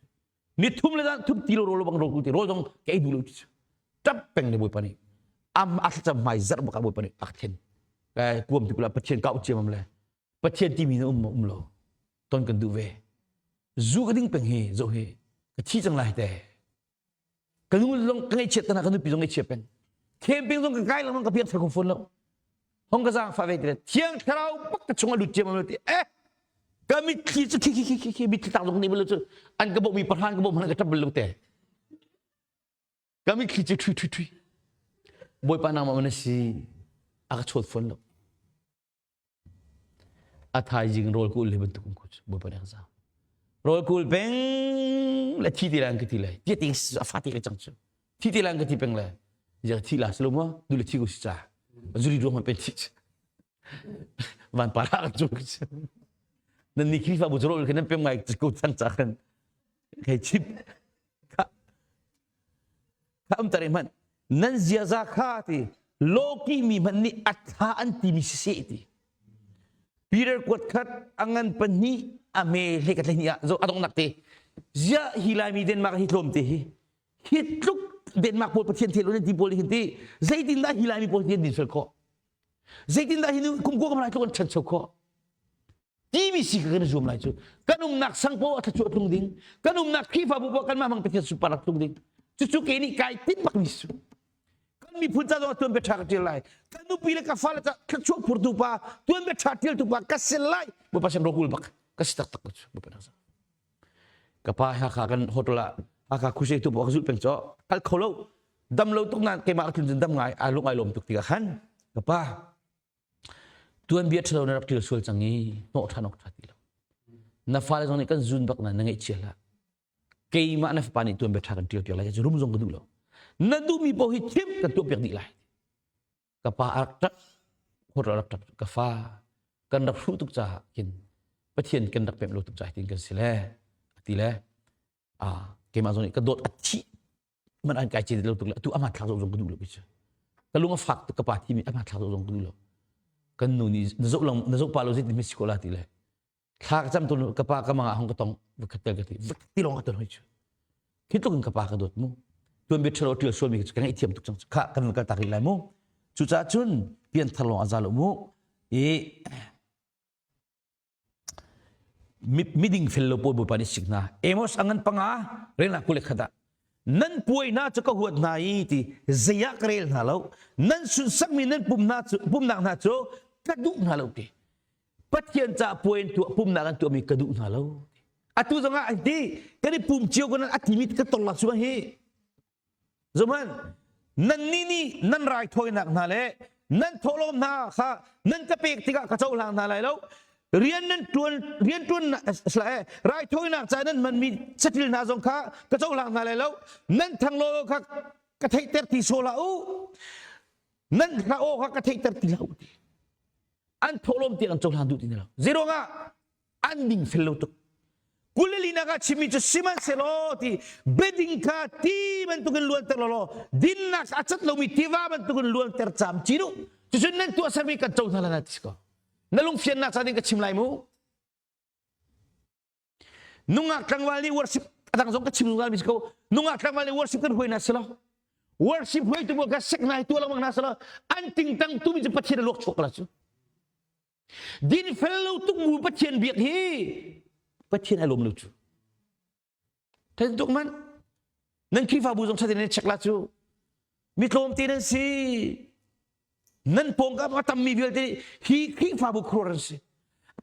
ni thum le zan thum ti lo rol bang rol ti rol zong ka ei duh lo ti ṭap peng ne bawipa nih am a thlacam hmai zarh bak ah bawipa nih ak thlen kuam ti kula pathian ka u ciamam le pathian timi na um um lo ton kan duh ve zu ka ding peng hi zo hi ka thi cang lai te ka nu zong ka ngaihchiat tana ka nupi zong ngaihchia peng camping zong ka kai lengmang ka piak thar ko phone lo hong ka zaang fa ve ti thiang thlarau bak ka chung a lut ciam ti eh ka mitthli cu khi khi khi khi mitthli tak zong nih bal cu an ka bawh mi pahran ka bawh hmanh ka ṭap bal lo te ka mitthli cu thui thui thui bawipa nangmah man si a ka chawt phone lo. A thaizing rawl ka ul hi bantuk um ko cu Bawipa nih a ka zaang. Rawl kul peng le thi ti lai an ka ti lai. Tia ting a fa ti ka cang cu. Thi ti lai an ka ti peng le. Ziang thi la si lo maw? Du le thi ko si ca. Zuri ruang man pe thi. Van pa ra ka cu. Nan ni Khrihfabu cu rawl khin nan pem ngai ko cang ca khan. Hei chim. Kha kha um tar hmanh. Nan ziaza kha ti lawki mi hmanh nih a tha an timi siseh ti. Peter kuat khat a ngan pahnih a me hle ka tlei ah zo a dongnak te zia hi laimi Denmark hi tlawm te hi hi tluk Denmark pawl Pathian thel nan ti pawl hin ti zeitin dah hi laimi pawl hi din fel khawh zeitin dah hi kum ko kam lai tluk an ṭhancho khawh timi si ka kan zuam lai cu kan umnak sang paoh a thluachuah tlung ding kan umnak Khrihfabu paoh kanmah hmang Pathian sunparnak tlung ding cucu ke nih kai tinh bak mi su kan miphun ca zong tuan bia ṭha ka ṭial lai kan nupi le ka fale ca thluachuah phurtu pa tuan bia ṭha ṭialtu pa ka si lai Bawipa sin rokul bak ka si taktak cu Bawipa nang ka pa Hakha kan hotel ah Hakha khusei tu ka zulh peng cho kal kho lo dam lo tuk nan keimah ka tlun cun dam ngai ai lung ai lawm tuk tikah khan ka pa Tuanbia ṭhalo na rak ṭial sual cang i hnawh ṭhan awk ṭha ti lo. Na fale zong nih kan zun bak na na ngaihchia hlah. Keimah na fapa nih tuanbia ṭha kan ṭial piak lai cu rum zong ka duh lo. Na duhmi paoh hi thim kan tuah piak dih lai. Ka pa a rak ṭap, hur a rak ṭap ka fa kan rak hruh tuk caah khin Pathian kan rak pemh lo tuk caah tin kan si le a ti le ah keimah zong nih ka dawt a thih man an kai chin lo tuk le atu ama thlak zong ka duh lo cu ka lung a fak tuk ka pa thi mi ama thlak zong ka duh lo kan nu nih na zoh lang na zoh pa lo zeitin mi si ko la ti le thla ka cam tu ka pa ka mangah hong ka tong vakhat tel ka ti ti long ka ton hoi chu khi tluk in ka pa ka dawt mu tuan bia thalo tial sual mi ka ngaih thiam tuk cang kha kan kal tak rih lai mu cucaah cun pian thar long aza lo mu i Miding fel lo pawl Bawipa nih sik hna. Amos a ngan panga relnak 21 ah nan puai hna cu ka huat hna i ti zei ah ka rel hna lo nan sunsakmi nan pum hna cu pumnak hna cu ka duh hna lo ti Pathian ca puai an tuah pumnak an tuahmi ka duh hna lo atu zongah an ti kan i pum cio ko nan a timi ka tong lak cu hi Zohhmanh, nannih nih nan raithawinak hna le nan thawhlawm hna kha nan ka pek tikah ka cohlang hna lai lo. Rian nan ṭuan rian ṭuan raithawinak ca nan hmanmi saṭil hna zong kha ka cohlang hna lai lo. Nan thanglaw kha ka theihter ti sawh hlah u. Nan hla aw kha ka theihter ti hlah u. An thawhlawm tiang an cohlang duh ti hna lo. Zeiruangah? An dingfel lo tuk. Kulelinak ah chimmi cu sihmanhsehlaw ti biading kha ti bantukin luanter law dinnak a cat lomi tiva bantukin luanter camcin u. Cucun nan tuahsermi kan co hna lai ti si ko. Na lungfiannak ca ding ka chim lai mu. Nungak tlangval nih worship a dang zong ka chim zungzal mi si ko. Nungak tlangval nih worship kan huai na si lo. Worship huai tu ka sek nai tu lengmang na si lo. An tingtang tu mi cu Pathian a luak chuak la cu. Dinfel lo tuk mu Pathian biak hi Pathian ai lawm lo cu. Then tuk man. Nan Khrihfabu zong thatin nan check la cu. Mi tlawmte nan si. Nan pawngkam a tammi vialte hi Khrihfabu khuar an si.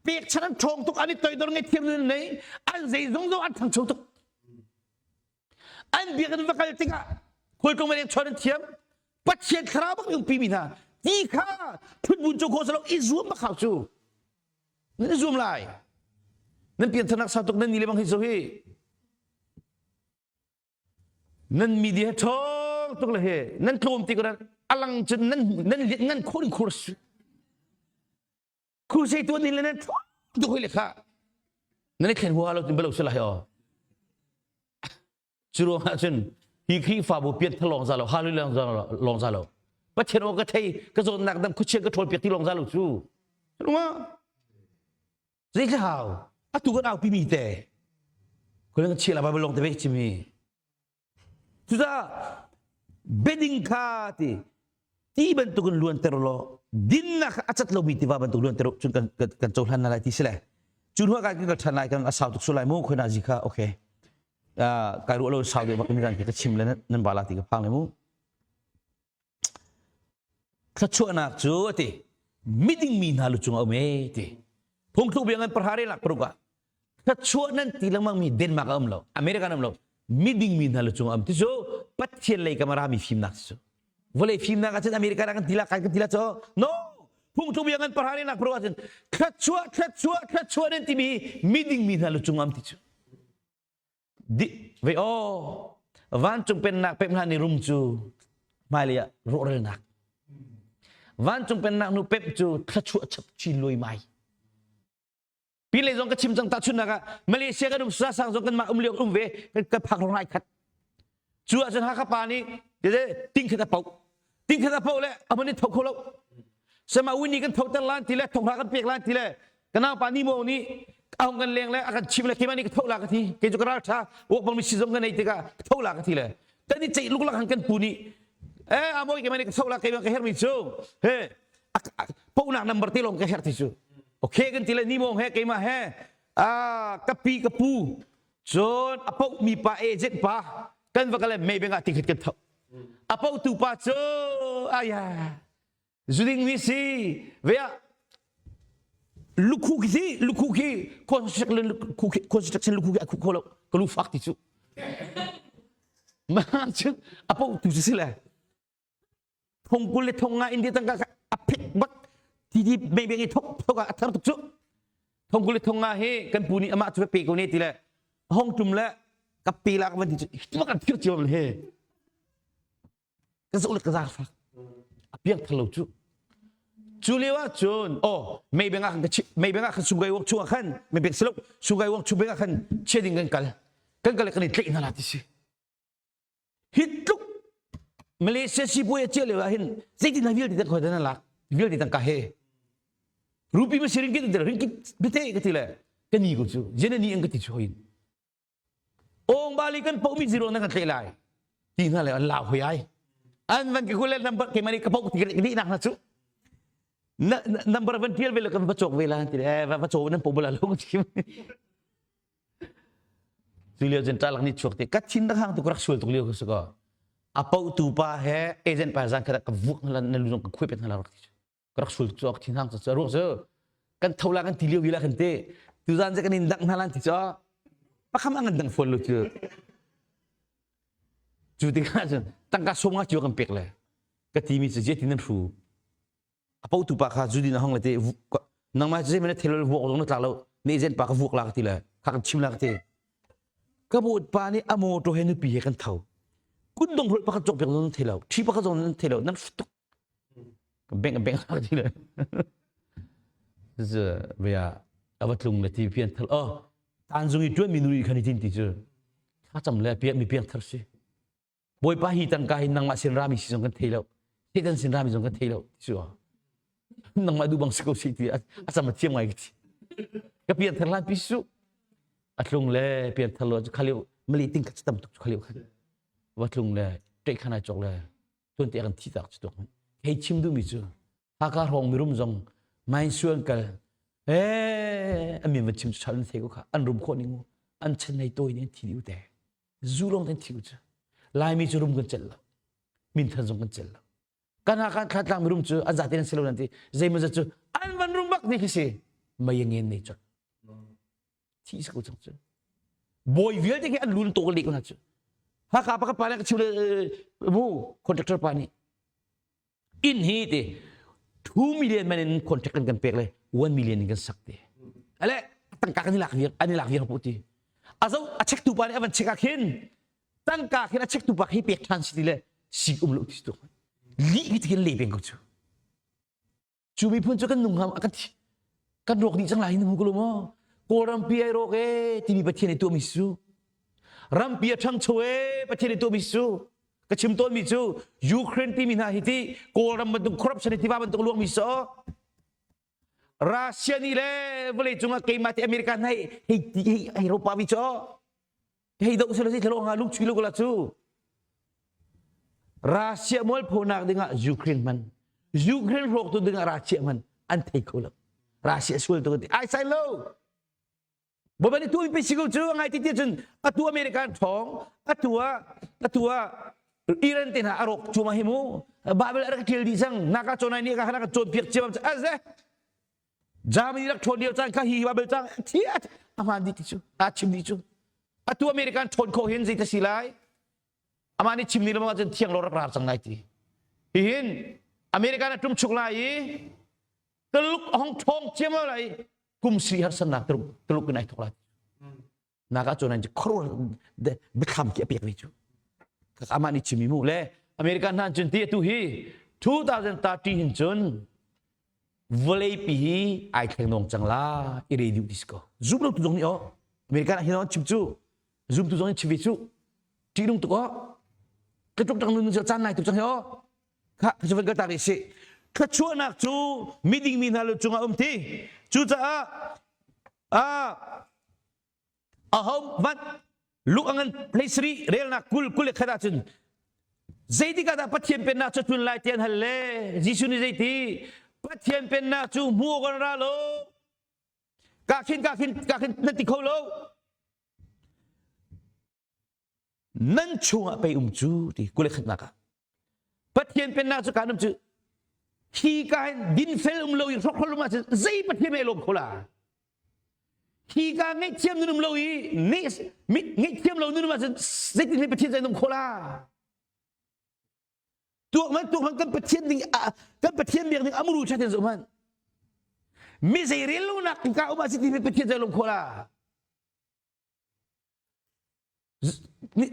Pekchan an ṭhawng tuk an i toidor ngai thiam nan nei an zeizong zong an ṭhangcho tuk. An biakinn va kal tikah khualtlung leng chawn an thiam. Pathian thlarau bak yung pimi hna ti kha phunbun cu kho salo i zuam bak hau cu. Nan i zuam lai. Nan piantharnak sau tuk nan ni le bang hi zo hi. Nan media ṭhawng tuk le he nan tlawm ti ko nan alang cun nan nan nan khur in khur Crusade tuan in le nan ṭhawng tuk hoi le kha nan i thlen hua lo tin balo sila he aw cu ruangah cun hi Khrihfabu pian thalong za lo hallelujah long za lo Pathian aw ka thei ka zawtnak dam khuachia ka ṭhawl piak ti long za lo cu Rungah Zei hau atu kan aupi mi te khulang chia la Bible long te ve chimi cucaah beding kha ti ti bantukin luanter law dinnak a cat lomi tiva bantuk luanter cun kan kan cohlan na lai ti si le cu hnu ah kan kan ṭhan lai kan a sau tuk su lai mu khoi na zi kha okay kai ruah lo sau deuh bak in ka chim le nan bala ti ka phang le mu Thluachuahnak cu a ti miding mi hna lu cung a um e ti. Phungthluk bia ngan pahra relak paruk ah thluachuah nan ti lengmang mi Denmark a um lo, America an um lo, miding mi hna lu cung a um ti cu Pathian lei kam a rami fimnak cu. Vawlei fimnak ahcun America kan ti la kai kan ti la cu no. Phungthluk bia ngan pahra nak pro ahcun thluachuah thluachuah thluachuah nan timi miding mi hna lu cung am ti cu. Di ve aw vancung pennak pek hna ni rum cu hmailei ah rawhralnak. Vancung pennak nu pep cu thluachuah chap chin luai mai. Pinlei zong ka chim cang tahchunhnak ah Malaysia kan um sang zong kanmah um lio um ve kan phak rong lai khat. Cu ahcun Hakha pa nih ting khat a poh. Ting khat a poh le a mun in tho kho lo. Sama wini kan tho ter lan ti le thonghla kan pek lan ti le kanau pa ni mo nih a hong kan leng le a kan chim le keimah nih ka tho la ka thi kei cu ka ral tha wok bang mi si zong ka nei tikah ka tho la ka thi le kan i ceih luklak han kan pu nih eh a moi keimah nih ka tho la keimah ka herh mi cu he pohnak number te lawng ka herh ti cu okay kan ti le ni mong he keimah he a ka pi ka pu cun a poh mi pa agent pa kan va kal le mei bengah tikhat kan tho a poh tu pa cu aya zuding mi si ve ah lukhu khi si lukhu khi construction construction lukhu khi a khu kho lo ka lu fak ti cu ma cun a poh tu si le thong kul le thong nga India tangka kha a phit bak ti ti beng beng i thok thok ah a thar tuk cu thong kul le thong nga hi kan pu nih amah cu pe ko ne ti le hong tum le ka pe la ka van ti cu hi bak an thir cio he ka zoh le ka zaar fak a piang thar lo cu cu lio ah cun oh mei beng ah khan ka mei beng ah khan sungai wang chung ah khan mei beng silo sungai wang chung beng ah khan chia ding kan kal kan kal le kan i tlaih hna la ti si Hi tluk Malaysia sipuai a cia lio ah hin zeitin na vialte tang khoi na lak vialte tang ka he rupi ma si ringkit ti ringkit bete ka ti le ka ni ko cu jene ni ang ka ti chu hoin ong bali kan po mi zero na kan tle lai ti hna le an lau hoi ai an van ki kule number ke mani ka po ti ni nak na chu na number van tial ve le kan va chok ve la ti eh va chok nan po bala lo ti Cu lio cun ṭalak nih chuak ti ka thin rak hang tu ka rak sual tuk lio ka si ko. A potu pa he agent pa zan khat ka vuk na na lu zong ka khuai pet hna la rak ti cu. Ka rak sual cu ak thin hang cu ruak cu kan tho la kan ti lio la kan ti. Tuzan cu kan in dang hna lan ti cu pakham ang dang fawn lo cu. Cu tikah cun tangka som nga cio kan pek le ka ti mi cu je tin nan hru. A potu pa kha zu din a hong le te nangmah cu zeihmanh na thil vuak zong na tlak lo ne zen pa ka vuak la ka ti le kha kan chim la ka ti ka bawt pa nih a motor he nupi he kan tho kut dong hrolh pakhat cawk piak zong nan thei lo ṭhi pakhat zong nan thei lo nan tuk beng beng ka ti le via ava tlung le ti pian thal oh tanzung i tuan mi nu khan i tin ti cu thlacam le pian mi piang thar si Bawipa hi tangka hi nangmah sin rami si zong kan thei lo. Satan sin rami zong kan thei lo ti cu. Nangmah duh bang si ko si ti a cam a thiam ngai ka ti. Ka pian thar lan pi su. A tlung le pian thar lo cu khalio mali ting kha tam tuk cu khalio khan. Va tlung le ṭei khan ai chok le tuan te kan thi tak cu tuk. Hei chim duh mi cu Haka hrawng mirum zong main suan kal eh a min va chim cu chal an thei ko kha an rum khawh ning mu an chan nei tawi ning thi dih te zu lawng kan thi cu laimi cu rum kan celh lo minthan zong kan celh lo kan ha kan thlatlang mirum cu an zate nan si lo nan ti zeimaw zat cu an van rum bak ni khi si mei ngen nei cot thi si ko cang cu bawi vialte khi an lun to leh ko na cu haka pa ka pa le ka chim le mu contractor pa nih inn hi ti 2 million man in contract kan kan pek le 1 million in kan sak ti ale tangka kan i lak viar an i lak viar pu ti a zo a check tu pa nih a van check ah khin tangka khin a check tu pa khi pek than si ti le sik um lo ti tu li hi ti khin le peng ko cu cu miphun cu kan nung ham kan thi kan rawk dih cang lai hin hmu ko lo maw kawlram pi ai rawk e timi pathian i tuahmi su rampi a ṭhangcho e pathian i tuahmi su ka chim tawnmi cu Ukraine timi hna hi ti Kawlram bantuk corruption hi tiva bantuk luangmi so Russia nih le vawlei cungah keimah ti America hna hei hei hei hei ropa vi cho hei do selo si thelo nga lung chui lo la cu Russia mualphonak dingah Ukraine man Ukraine hrawk tu dingah Russia man an thei kho lo Russia sual tu ai sai lo Bawipa nih tu in si ko cu ngai ti ti cun atu American ṭhawng atu ah atu ah Iran te hna a rawk cu ma hi mu Bible a rak ṭial dih cang naka cawnai nih ka ka cawnpiak ciam aze Germany rak ṭhawn lio caan kha hi Bible cang thi a hmaan dih ti cu a chim dih cu atu American ṭhawn khawh hin zei ta si lai amah nih chim ni lo cun thiang lo rak rar cang lai ti hihin American a ṭum chuk lai i. Taluk hong ṭhawng ciam lai kum si harsannak Tuluk Tuluk in ai thok lai. Naka cu nan khor biathlam ki a pek ve cu. Amah nih chimi mu le American hna cun ti atu hi 2030 hin cun vawleipi hi ai thleng nong cang la i re deuh ti ko. Zum lo tu zong nih oh American ah hin chim cu zum tu zong nih chim ve cu ṭih nung tuk oh ka tuk tang nun caan nai tuk cang hi oh Kha cu van ka tak rih sih. Thluachuahnak cu miding mi hna lu cungah um ti. Cucaah ah aho hmanh luk a ngan hlei sarih relnak kul kul le khat ahcun zeitik ah dah Pathian pennak cu tlun lai ti an hal le Jesuh nih zeiti Pathian pennak cu hmu awk an ra lo ka khin ka khin ka khin nan ti kho lo Nan chungah pei um cu ti kule khatnak ah. Pathian pennak cu kaan um cu hi ka hin dinfel um lo i hrokhrol um ahcun zei Pathian meh lawm kho la. Hi ka ngaihthiam nun um lo i ngaihthiam lo nun um ahcun zeitin nih Pathian zei um kho la. Tuak man tuak man kan Pathian ding kan Pathian biak ding amuru thatin zoh man. Mi zei rel lo nak ka um ahcun ti Pathian zei lawm kho la.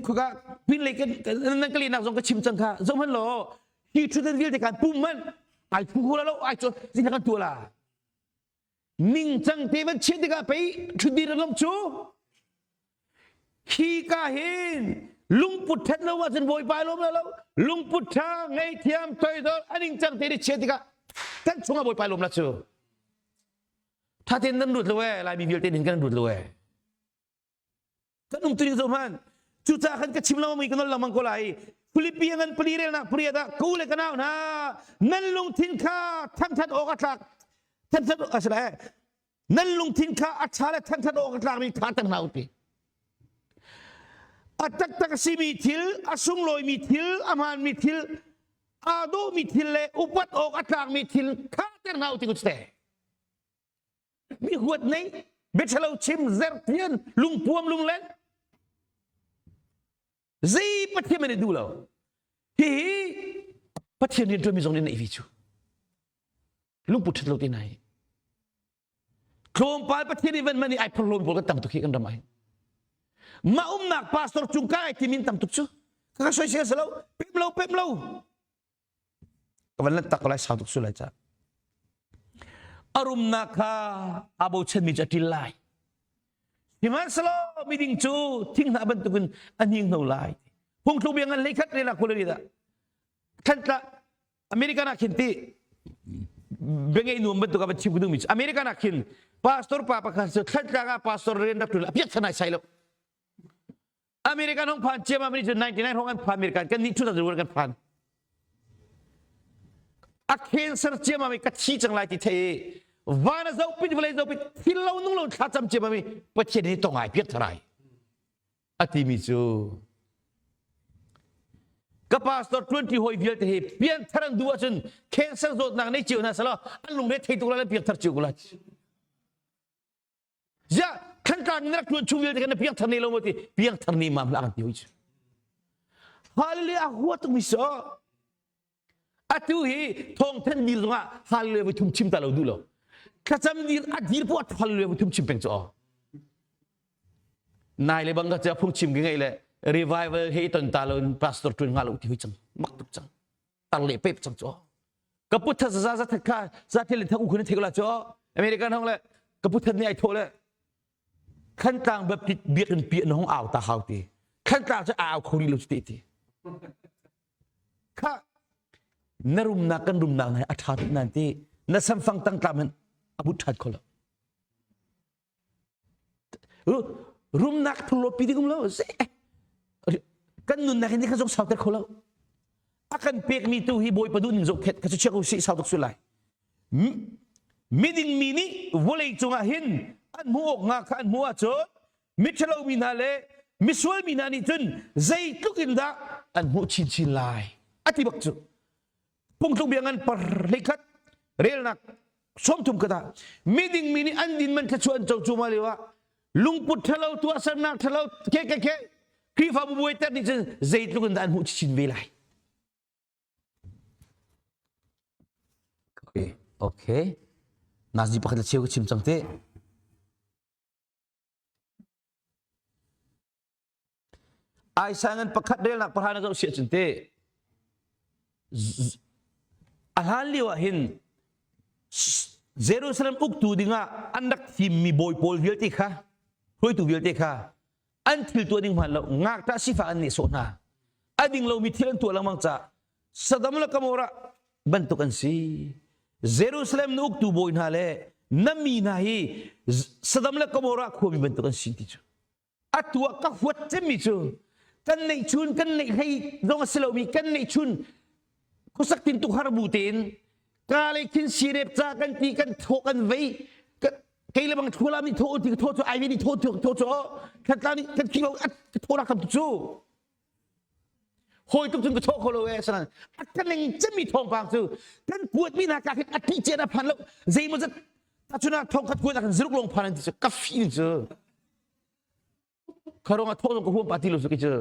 Khuka pinlei kan nan ka lehnak zong ka chim cang kha zoh hmanh law hi ṭhutdan vialte khan pum hmanh ai phu kho la lo ai cu zing kan tuah la ningcang te van chiat tikah pei ṭhutdir an um cu hi ka hin lungput ṭhat lo ahcun bawipa lawm la lo lungput ṭha ngaihthiam toidor a ningcang te nih chiat tikah kan chungah bawipa lawm la cu Ṭha tein nan lut lo ee, Laimi vialte nih kan lut lo ee. Kan um tuning zoh hmanh. Cucaah khan ka chim lengmang ka nol lengmang ko lai. Philippi ngan pali relnak pariat ah ka u le ka nau hna nan lungthin kha thangthat awk a tlak thangthat a si lai nan lungthin kha a ṭha le thangthat awk a tlakmi kha tang hna u ti a taktak a simi thil a sunglawimi thil a hmaanmi thil aa dawhmi thil le upat awk a tlakmi thil kha ter hna u ti ku te mi huat nei biathalo chim zertian lungpuam lunglen zei pathian man i duh lo hihi pathian rian ṭuanmi zong nih neih vi cu lungput ṭhat lo te nai tlawmpal pathian i van man i ai phorhlawm pawl kan tam tuk hi kan ram ah hin mah umnak pastor cung kai timin tam tuk cu ka soisel salo pem lo pem lo ka van lan tak ko lai sau tuk su lai ca a rumnak kha aa bochanmi cu a ṭil lai sihmanhsehlaw miding cu thinghnah bantukin a hninghno lai phungthluk bia ngan hleikhat rel ah khul dah thantla American ah khin ti bengei nuam bantuk ah van chim ka duhmi cu American ah khin pastor pa pakhat cu thlantlang ah pastor rian rak ṭuan a piak than ai sai lo American hong phan ciam ah cu 99 hong an phan American kan nih 2001 kan phan a cancer ciam ah ka thi cang lai ti thei van a zohpit vawlei zohpit thil lo nung lo thla cam ciam ah Pathian hi tong ai piak tharai a timi cu ka pastor 20 hoi vialte hi pianthar an duh ahcun cancer zawtnak nei cio hna selaw an lungre thei tuk lai an piangthar cio ko lai Ziah khantlang in rak tuan chung vialte kan na piangthar ne lo maw ti piangthar ni mam hlah kan ti hoi cu. Hallelujah a hua tuk mi so. Atu hi thawngthan dir zongah hallelujah voi thum chim ta lo duh lo. Thlacam dir a dir po hallelujah voi thum chim peng cu. Nai le bang ka cha phung chim ki ngai le revival he ton ta lo in pastor tuan nga lo ti hoi cang mak tuk cang tar le pep cang cu. Ka put tha za za kha za thil thang u khun thek la cho American hong le ka put ni ai tho le Thantlang Baptist biakinn pi an hong au ta hau ti Thantlang cu au kho rih lo ti ti kha na rumnak kan rumnak na a tha tuk nan ti na samfang tang tlam hin a but that kho lo Rumnak phurlo pi ding um lo. Kan nunnak hi ni kha zong sauter kho lo. A kan pekmi tu hi Bawipa duh ning zohkhet ka cu chiak usih sau tuk su lai. Miding mi nih vawlei cungah hin an hmuh awk nga kha an hmuh ahcun miṭhalo mi hna le misual mi hna nih cun zeitluk in dah an hmuh chinchin lai a ti bak cu Phungtluk bia ngan par hleikhat relnak 30 ka dah miding mi nih an din man thluachuah an co cu ma lio ah lungput ṭhalo tuahsernak ṭhalo ke ke ke Khrihfabu buai ter nih cun zeitluk in dah an hmuh chin ve lai Okay. Okay. Nazi pakhat le cheu ka chim cang te. Aisa ngan pakhat relnak pahra na zoh siah cun te a hlan lio ah hin Jerusalem uktu dingah an rak thimmi bawi pawl vialte kha hruaitu vialte kha an thil tuah ding hmaan lo ngakṭah sifak an nehsawh hna a ding lomi thil an tuah lengmang caah Sodom le Gomorrah bantuk an si Jerusalem na uktu bawi hna le na mi hna hi Sodom le Gomorrah khuami bantuk an si ti cu atu ah ka huat cemmi cu kan neihchun kan neih hlei zong a si lomi kan neihchun khuasak tintuk har bu tein ka le khin sirep ca kan ti kan thaw kan vei kei le bang thula mi thaw ti thaw cu ai ni thaw thaw thaw cu khatla ni kan khi ka thaw rak tam cu hawi tuk cun ka thaw kho lo e sanan a ka ning cemmi thawngpang cu kan kuat mi hna ka khin a ti cian a phan lo zeimaw zat tachuna thong khat kuat ah khan ziruk long phan an ti cu ka fi cu Kharong a thawh ka huam pa ti lo su ki cu.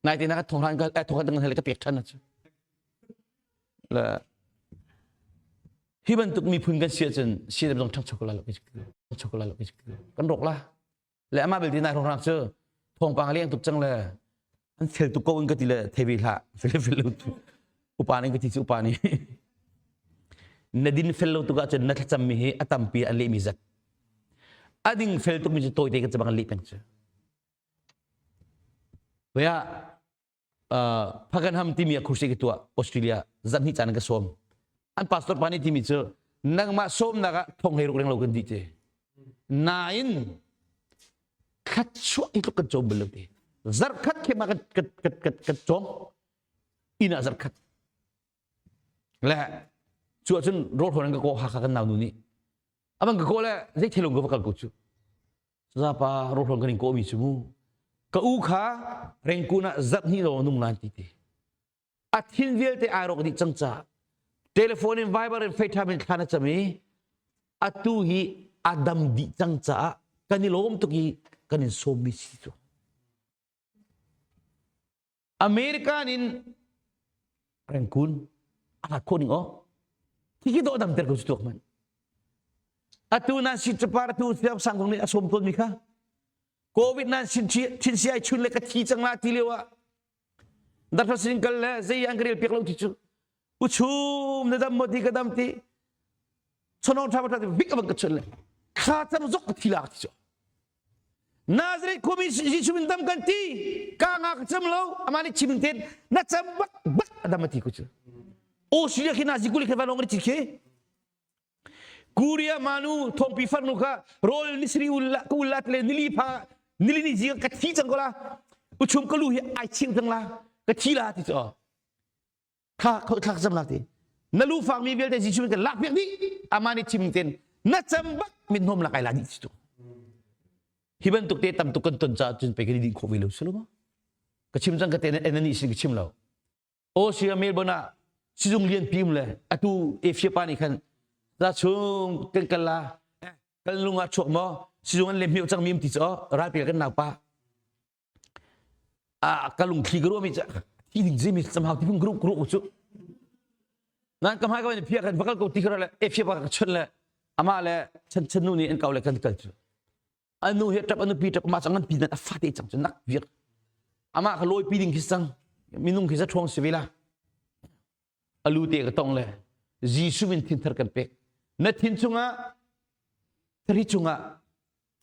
Nai te na ka thong han ka thong han dang ka pek than cu. La hi bantuk miphun kan si ahcun siadem zong ṭhangcho ko lai lo ṭhangcho ko lai lo kan rawk la le amah belte nai hrawng cu thawngpang leng tuk cang le an fel tuk ko in ka ti le thei ve hlah fel fel lo tu upa ning ka ti cu upa nih na din fel lo tuk ahcun na thlacam mi hi a tampi an lehmi zat a ding fel tuk mi cu tawite kan bang an leh peng cu Vaya Paganham timi a kursi ka tuah Australia zarhnih caan ka sawm an pastor pa nih timi cu nangmah sawmnak ah thong hlei ruk reng lo kan dih te nain khat chuah hi tluk kan cawm bal lo te zarkhat khem ah kan kan kan kan kan cawm inn ah zarkhat le cu ahcun rawl hrawn an ka kaw Hakha kan nau nu nih aman ka kaw le zei thilung ka va kal ko cu zapa rawl hrawn kan in kaw mi cu mu ka u kha rengkun ah zarh hnih lawng nung lan ti te a thin vialte ai rawk dih cang ca telephone in viber in facetime in thla na cam i atu hi a dam dih cang caah kan i lawm tuk i kan in sawmmi si cu American in Rangoon a hlat khawh ning aw khi dawh dam ter ko cu tuak man atu nan si capar tu siang sang nih a sawm tawn mi kha covid nan sin thin si ai chun le ka thi cang la ti lio ah Doctor sin kal le zei an ka rel piak lo ti cu uchum na dam maw ti ka dam ti chonong tha tha bik abang ka chun le kha cam zok ka thi lak ti cu Nazareth khuami Jesuh min dam kan ti ka nga ka cam lo ama nih chim ten na cam bak bak adam ati ku cu Australia khi Nazi kuli khe vanong ri khi Korea manu thongpi farnu kha rawl nisri ulla ka ulla le nili pha nili ni zing ka thi cang ko la uchum ka lu hi ai ching cang la ka thi la ti cho kha kho thlak zam la ti na lu fang mi vialte Jesuh kan lak piak dih ama ni chim ten na cam bak min hnom la kai la di tu hi bantuk te tam tuk kan ton cha cun pe kan ding kho ve lo sulu ma ka chim cang ka te na ni sin ka chim lo Austria Melbourne ah sizung lian pi um le atu Asia pa nih khan za chung kan kal la kan lung ah chuak maw sizung an le hmeu cang mi um ti cu ralpel kan nau pa a ka lungthli ka ruah mi cu thi ding zimi samhau ti phung group group cu nan ka hmai ka van phia kan vakal ko ti kha le Asia pa ka chun le ama le chan chan nu nih an kau le kan kal cu anu he tap anu pi tap ma chang an pi nan a fate chang chu nak viak ama ka loi pi ding khi sang minung khi za thong si vela alu te ka tong le Jesuh min thin thar kan pek na thin chungah thari chungah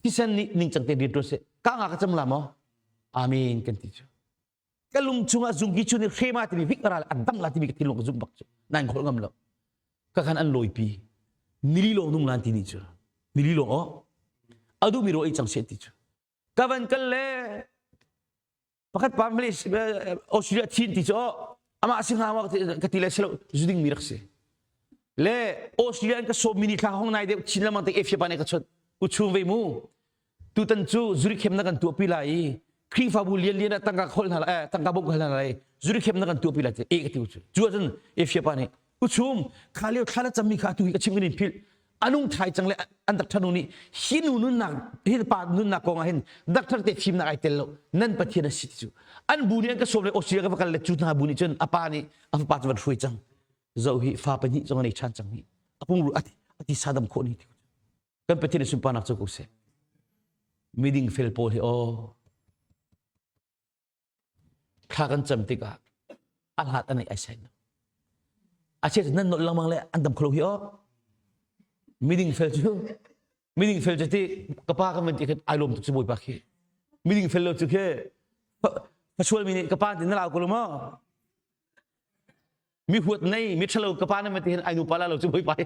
thisen nih ning chang te rian tuan se ka nga ka cham la mo amen kan ti chu ka lung chungah zungki chu ni hrema timi vik ral an dang la timi ka thinlung ka zum bak chu nan khol ngam lo ka khan an lawipi nili lawng nung lan ti ni cu nili lawng o adu mi ro ei cang se ti cu ka van kal le pakhat pa Malaysia Australia thin ti cu amah si hnga ma ka ti le silo zu ding mi rak si le Australia an ka sawm mi ni thla hong nai deuh chin lamang te Asia pa ne ka chot u chung ve mu tutan cu zuri khem na kan tuahpi lai i Khrihfabu lianlian ah tangka khol hna lai tangka bawmh hna lai zuri khem na kan tuahpi lai e ka ti u cu cu ahcun Efia pa nih uchum kha lio thla na cammi kha atu hi ka chim kan in philh anung thai cang le an doctor nu nih hi nu nunnak hi pa nunnak kong ah hin doctor te fimnak ai tel lo nan pathian a si ti cu an bu nih an ka sawm le Australia ka va kal le cu hna bu nih cun a pa nih a fapa cu van hruai cang zo hi fa pahnih zong an ei ṭhan cang hi a pungru a thi. A ti sadam khawh ni ti. Kan Pathian sunparnak cu ko seh. Miding fel pawl hi aw thla kan cam tikah a hlat an ai sai a che nan nolh lengmang le an dam kholo hi aw miding fel cu miding fel cu ti ka pa kan van ti khan ai lawm tuk cu bawipa khi miding fel lo cu khi fasual mi nih ka pa ti na lau ko lo maw mi huat nei mi ṭhalo ka pa na van ti hin ai nu pa la lo cu bawipa hi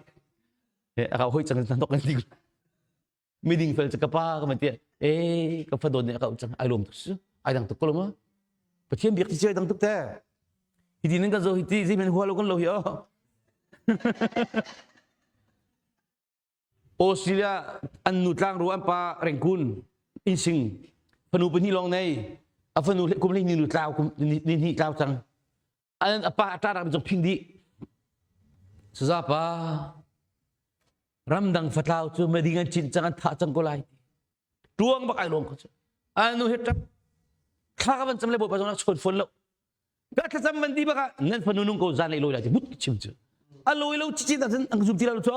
a ka hoi cang nan tok kan ti miding fel cu ka pa ka van ti eh ka fa dawt nih a ka cang ai lawm tuk su ai dang tuk ko lo ma pathian biak ti ai dang tuk te hi ti nan kan zo hi ti zei men hua lo kan lo hi o Australia an nu tlang ru an pa rengkun insing fanu pahnih lawng nei a fanu kum ni nu tlau kum ni ni tlau cang an a pa a ṭa rak zong phing dih saza pa ramdang fatlau cu meding an cin cang an thah cang ko lai tuang bak ai lawm ko cu anu he ṭap thla ka van cam le bawipa zong nak chawn fawn lo ka thlacam van di bak ah nan fanu nung ko zan lei loi lai ti but chim cu a loi lo chichi ta cun ang zum ti lo cu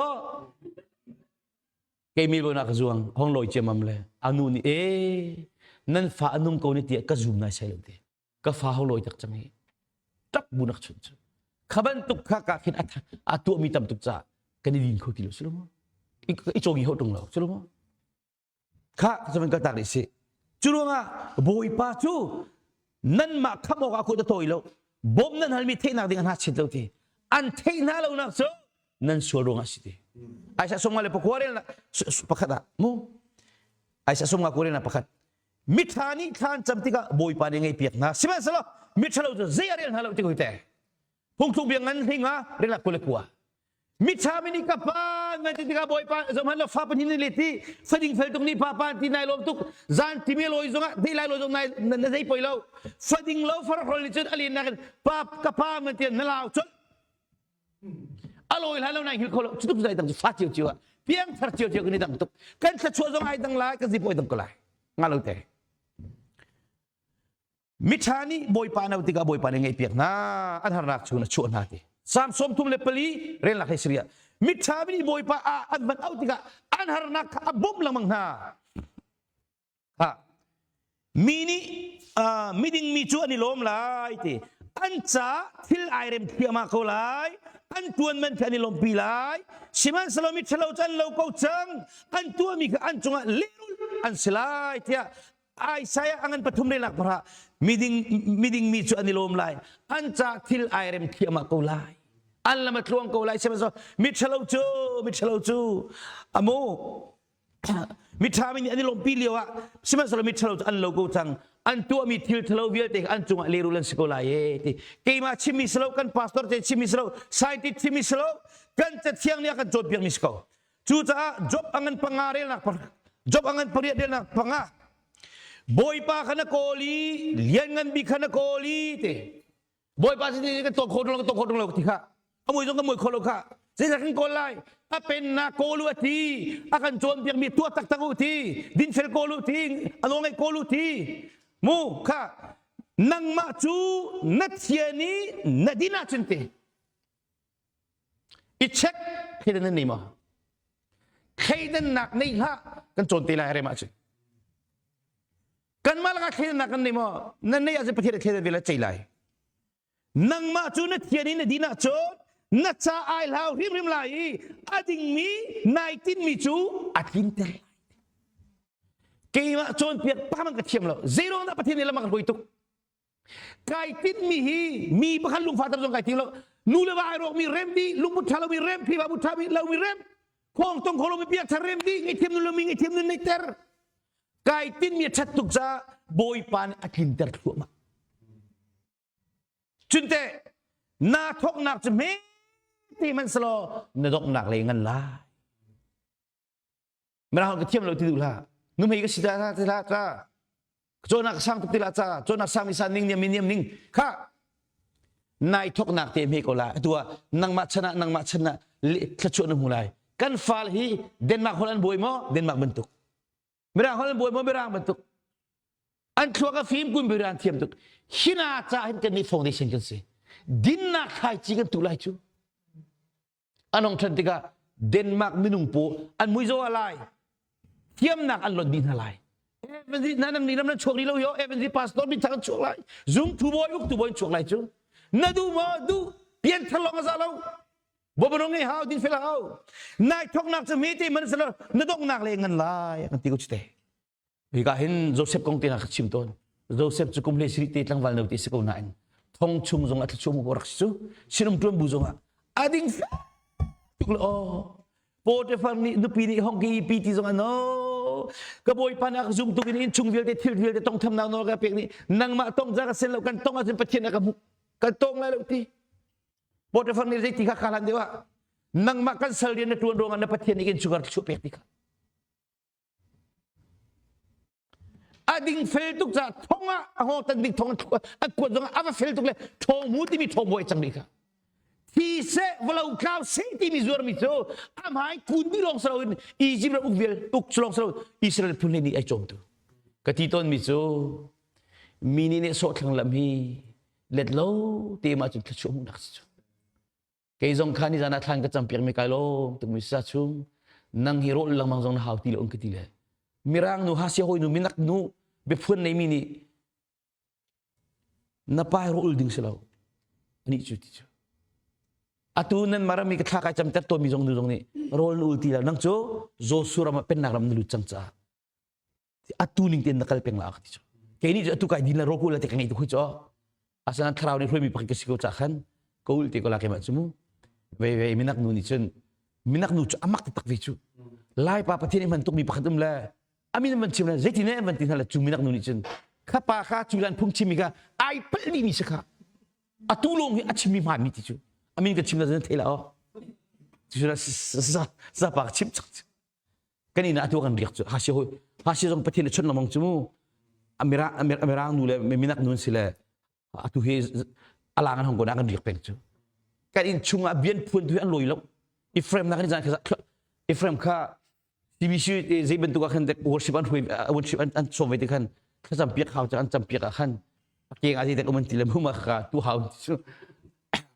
kei mi bo na ka zuang hong loi chiamam le anu ni e nan fa anung ko ni tiah ka zum nai sai lo ti ka fa ho lawi tak cang hi tap bu nak chun cu kha bantuk kha ka khin a tuah mi tam tuk ca kan i din kho ti lo si lo maw i chawngi ho tung lo si lo maw kha ka ka tak si cu ruangah bawipa cu nanmah kham awk ah kut a tawi lo bawm nan halmi theihnak ding an ha chin lo ti an theih hna lo nak cu nan sual ruangah si ti Aisa sumnga le pakua rel pakhat ah mu Aisa sumnga ko rel na pakhat Miṭha nih thla an cam tikah Bawipa nih ngaihpiak hna. Sihmanhsehlaw miṭhalo cu zei a rel hna lo ti ko te. Phungthluk bia ngan hlinga rel kul le kua. Miṭha mi nih ka pa ngan ti tikah Bawipa zohhmanh law fa pahnih nih let ti fading fel tuk nih pa pa ti nai lawm tuk zan timi lawi zongah dei lai lawi zong nai na zei poi lo fading lo farhrol nih cun a len nakin pa ka pa man tian na lau cun a lawi hlan lo nai hngilh kho lo cu tuk zai dang cu fa cio cio ah piang thar cio cio kan i dang tuk kan thluachuah zong ai dang lai kan zipawi dang ko lai nga lo te miṭha nih bawipa no tikah bawipa nih ngaihpiak hna an harnak chung a chuah hna ti Psalm 34 relnak hei siria miṭha mi nih bawipa a an van auh tikah an harnak kha a bawmh lengmang hna Ha. Mi nih uh, miding mi cu an i lawm lai ti. An ca thil ai rem thliahmah ko lai. An tuan man khi an i lawmpi lai. Sihmanhsehlaw mi ṭhalo cu an lo ko cang. An tuahmi kha an cungah lehrulh an si lai tiah Isaiah a ngan pathum relak parah miding miding mi cu an i lawm lai. An ca thil ai rem thliahmah ko lai. An lam a tluang ko lai. Sihmanhsehlaw mi ṭhalo cu mi ṭhalo cu amu miṭha mi nih an i lawmhpi lio ah sihmanhsehlaw miṭhalo cu an lo ko cang an tuahmi thil ṭhalo vialte an cungah lehrul an si ko lai e ti keimah chimmi si lo kan pastor te chimmi si lo scientist chimmi si lo kan cathiang nih a kan cawnpiakmi si ko cucaah job a ngan panga relnak job a ngan pariat relnak panga bawipa kha na kawl i lianngan bik kha na kawl i ti Bawipa sin in kan tuah khawh lo kan tuah khawh lo ti kha a mui zong kan mui khawh lo kha zeidah kan kawl lai a pennak kawl u a ti a kan cawnpiak mi tuah taktak u ti dinfel kawl u ti a nawl ngaih kawl u ti mu kha nangmah cu na thian i na din ahcun ti i check thleidan nan nei maw thleidannak nei hlah kan cawn te lai rem ahcun kanmah lakah thleidannak kan nei maw nan nei ahcun Pathian thleidan ve la cei lai nangmah cu na thian i na din ahcun na ca ai hlau hrimhrim lai i a dingmi nai tinmi cu a tlinter lai keimah cawnpiak pa man ka thiam lo zeiruang dah Pathian nih lam a ka hruai tuk Kai tinhmi hi mi pakhat lungfah ter zong kai tim lo. Nu le va ai rawkmi rem dih, lungput ṭha lomi rem, Khrihfabu ṭha lomi rem, khawng tong kho lomi biak ṭha rem dih, ngaihthiam nun lomi ngaihthiam nun neihter. Kai tinhmi a ṭhat tuk caah Bawipa nih a tlinter thluahmah. Cunte naa thawknak cu hme te hmanhsehlaw na donghnak lei ngan lai. Mirang ka thiam lo ti duh hlah. Nuhmei ka si ta ti hlah ta. Cawnnak sang tuk ti lah ca. Cawnnak sang mi san ning niam mi niam ning. Kha nai thoknak te me ko la. Atu ah nangmah chan ah nangmah chan ah thluachuah na hmu lai. Kan fal hi Denmark holh an buai maw? Denmark bantuk. Mirang holh an buai maw? Mirang bantuk. An thluak a fim kun mirang thiam tuk. Hina ca hin kan nih foundation kan si. Dinnak thlaici kan tu lai cu. An hong ṭhan tikah. Denmark minung paw an mui zo lai. Thiamnak an lot dih hna lai. Evan na nang ni ram na chuak ni lo yo Evan pastor mi thang chuak lai. Zum thu boy uk tu boy chuak lai cu. Na du ma du pian thar long za lo. Bobanong ngai hau din fel hau. Nai thok nak chu mi ti man selo na dok nak le ngan lai kan ti ko chite. Hika hin Joseph kong te na ka chim tawn. Joseph cu kum hlei siri te tlangval no ti si ko nain thong chung zong a thluchuah mu rak si cu sinum tuan bu zong ah a ding tuk le aw Potiphar nih nupi nih hong ki pi ti zong ah no ka bawipa nih a ka zum tuk in inn chung vialte thil vialte tong thamnak nawl ka pek nih nangmah tong za ka sen lo kan tong ahcun Pathian a ka hmuh kan tong lai lo ti Potiphar nih zei ti kha kha hlan deuh ah nangmah kan sal rian na tuan ruangah na Pathian nih inn chungah thluchuah pek ti kha A ding fel tuk caah thong ah a hawng tan ding thong an kuat zong ah a va fel tuk le ṭhawng mu timi ṭhawng bawi cang dih kha. Thi seh valo tlau seh timi zuarmi cu a hmai kun dih lawng si loin Egypt ram uk vial uk cu lawng si lo Israel phun nih ai cawmtu. Ka ti tawnmi cu mi nih nih sawh thlang lam hi let lo te ma cun thluachuah hmuhnak si cu. Kei zong kha nizan ah thlan ka campiak mi kai lawm tuk mi sa chung nang hi rawl lengmang zong na hau ti lo ka ti le mirang nu hasia hoi nu minak nu biaphuan nei mi nih na pa rawl ding si lo ani cu ti cu atu nan marami ka thla kai cam ter to mi zong nu zong nih rawl na ul ti lo nang cu Joshua ram ah pennak ram na lut cang caah atu ning tein na kal peng la ka ti cu kei nih cu atu kai din la roku la te ka ngei tu khui cho asana thlarau nih hruaimi pakhat ka si ko cha khan ka ul te ko la keimah cu mu ve ve minak nu nih cun minak nu cu amak taktak ve cu lai pa pathian i hman tukmi pakhat um le amin van chim le zeitin ne van ti hna le cu minak nu nih cun kha pa kha cu lan phung chimmi kha ai palh dihmi si kha atu lawng hi a chimmi hmaanmi ti cu amin ka chim la zan thei la o cu sa pa ka chim chak kan inn ah atu kan riak cu hasi hoi hasi zong pathian a chun lengmang cu mu amirang amirang nu le minak nu an si le atu hi alang an hong ko na kan riak peng cu kan inn chung ah bian phuan tu hi an loi lo Ephraim na kan zan kha Ephraim kha TBC zei bantuk ah khan worship an hui worship an an som ve te khan thlacam piak hau an cam piak ah khan keng a dek um ti le mu ma kha tu hau cu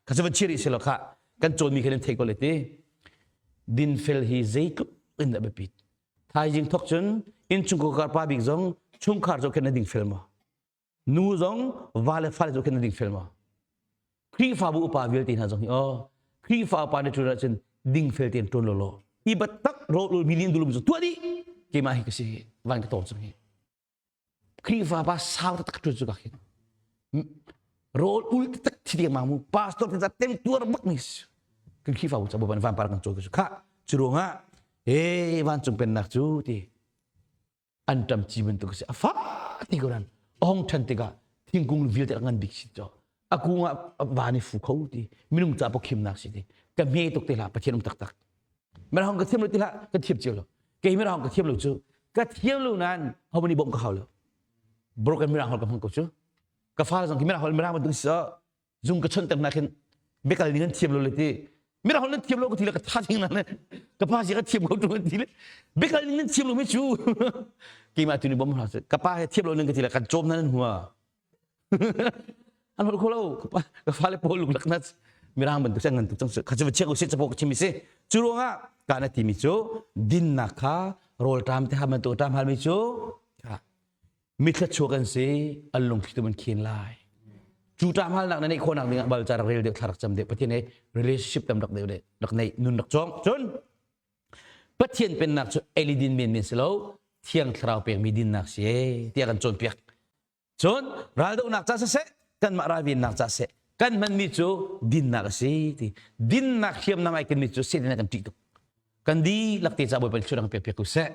kha cu van chiri si lo kha kan cawnmi khan in thei ko le ti dinfel hi zeitluk in a biapit thaizing thok cun innchungkhar pa bik zong chungkhar zoh khin na dingfel maw nu zong va le fale zoh khin na dingfel maw Khrihfabu upa vialte hna zong hi aw Khrihfa upa na ṭuan ahcun dingfel tein ṭuan law law i battak rawlul mi nih dulum cu tuah dih keimah hi ka si van ka tawng cang hi Khrihfa pa sau taktak ṭuan cu ka khin rawl ul taktak thi ding mu pastor te tem tuar bak mi kan Khrihfa bu ca ban van par kan cawi ka kha cu ruangah he vancung pennak cu ti an ṭam ci bantuk si a fa ti ko ran a hong ṭhan tikah thingkung vialte a ngan bik si cho a kung ah van i fu kho ti minung ca pawkhimnak si ti ka hme tuk te hlah pathian um taktak mirang ka thiam lo ti hlah ka thiam cio lo kei mirang ka thiam lo cu ka thiam lo nain ho nih bawmh ka hau lo broken mirang hol ka hmang ko cu ka fa zong khi mirang hol mirang bantuk si zung ka chonter na khin biakal ning an thiam lo le ti mirang hol nan thiam lo ka ti le ka tha ding na ka pa si ka thiam ko tu ti le biakal ning nan thiam lo mi cu keimah tu ni bom hna ka pa he thiam lo ning ka ti le kan cawm na nan hua an holh kho lo ka fale pawl luklak na mirang bantuk cang ngan tuk cang kha cu chiak usih capo ka chim si cu ruangah ka na timi cu dinnak kha rawlṭam te ha bantuk ṭam halmi cu mithla chuak an si an lungthli tu man khen lai cu ṭam halnak na neih khawhnak dingah bal ca rak rel deuh thla rak cam deuh pathian he relationship tam rak deuh rak neih nun rak cawng cun Pathian pennak cu elidin men men si lo thiang thlarau pekmi dinnak si tiah kan cawnpiak Cun raldohnak ca siseh, kanmah ralvennak ca seh, kan hmanmi cu dinnak a si ti. Dinnak hriamnam ai kenmi cu Satan kan ṭih tuk. Kan dihlak te ca Bawipa nih thluachuah pek piak ko seh.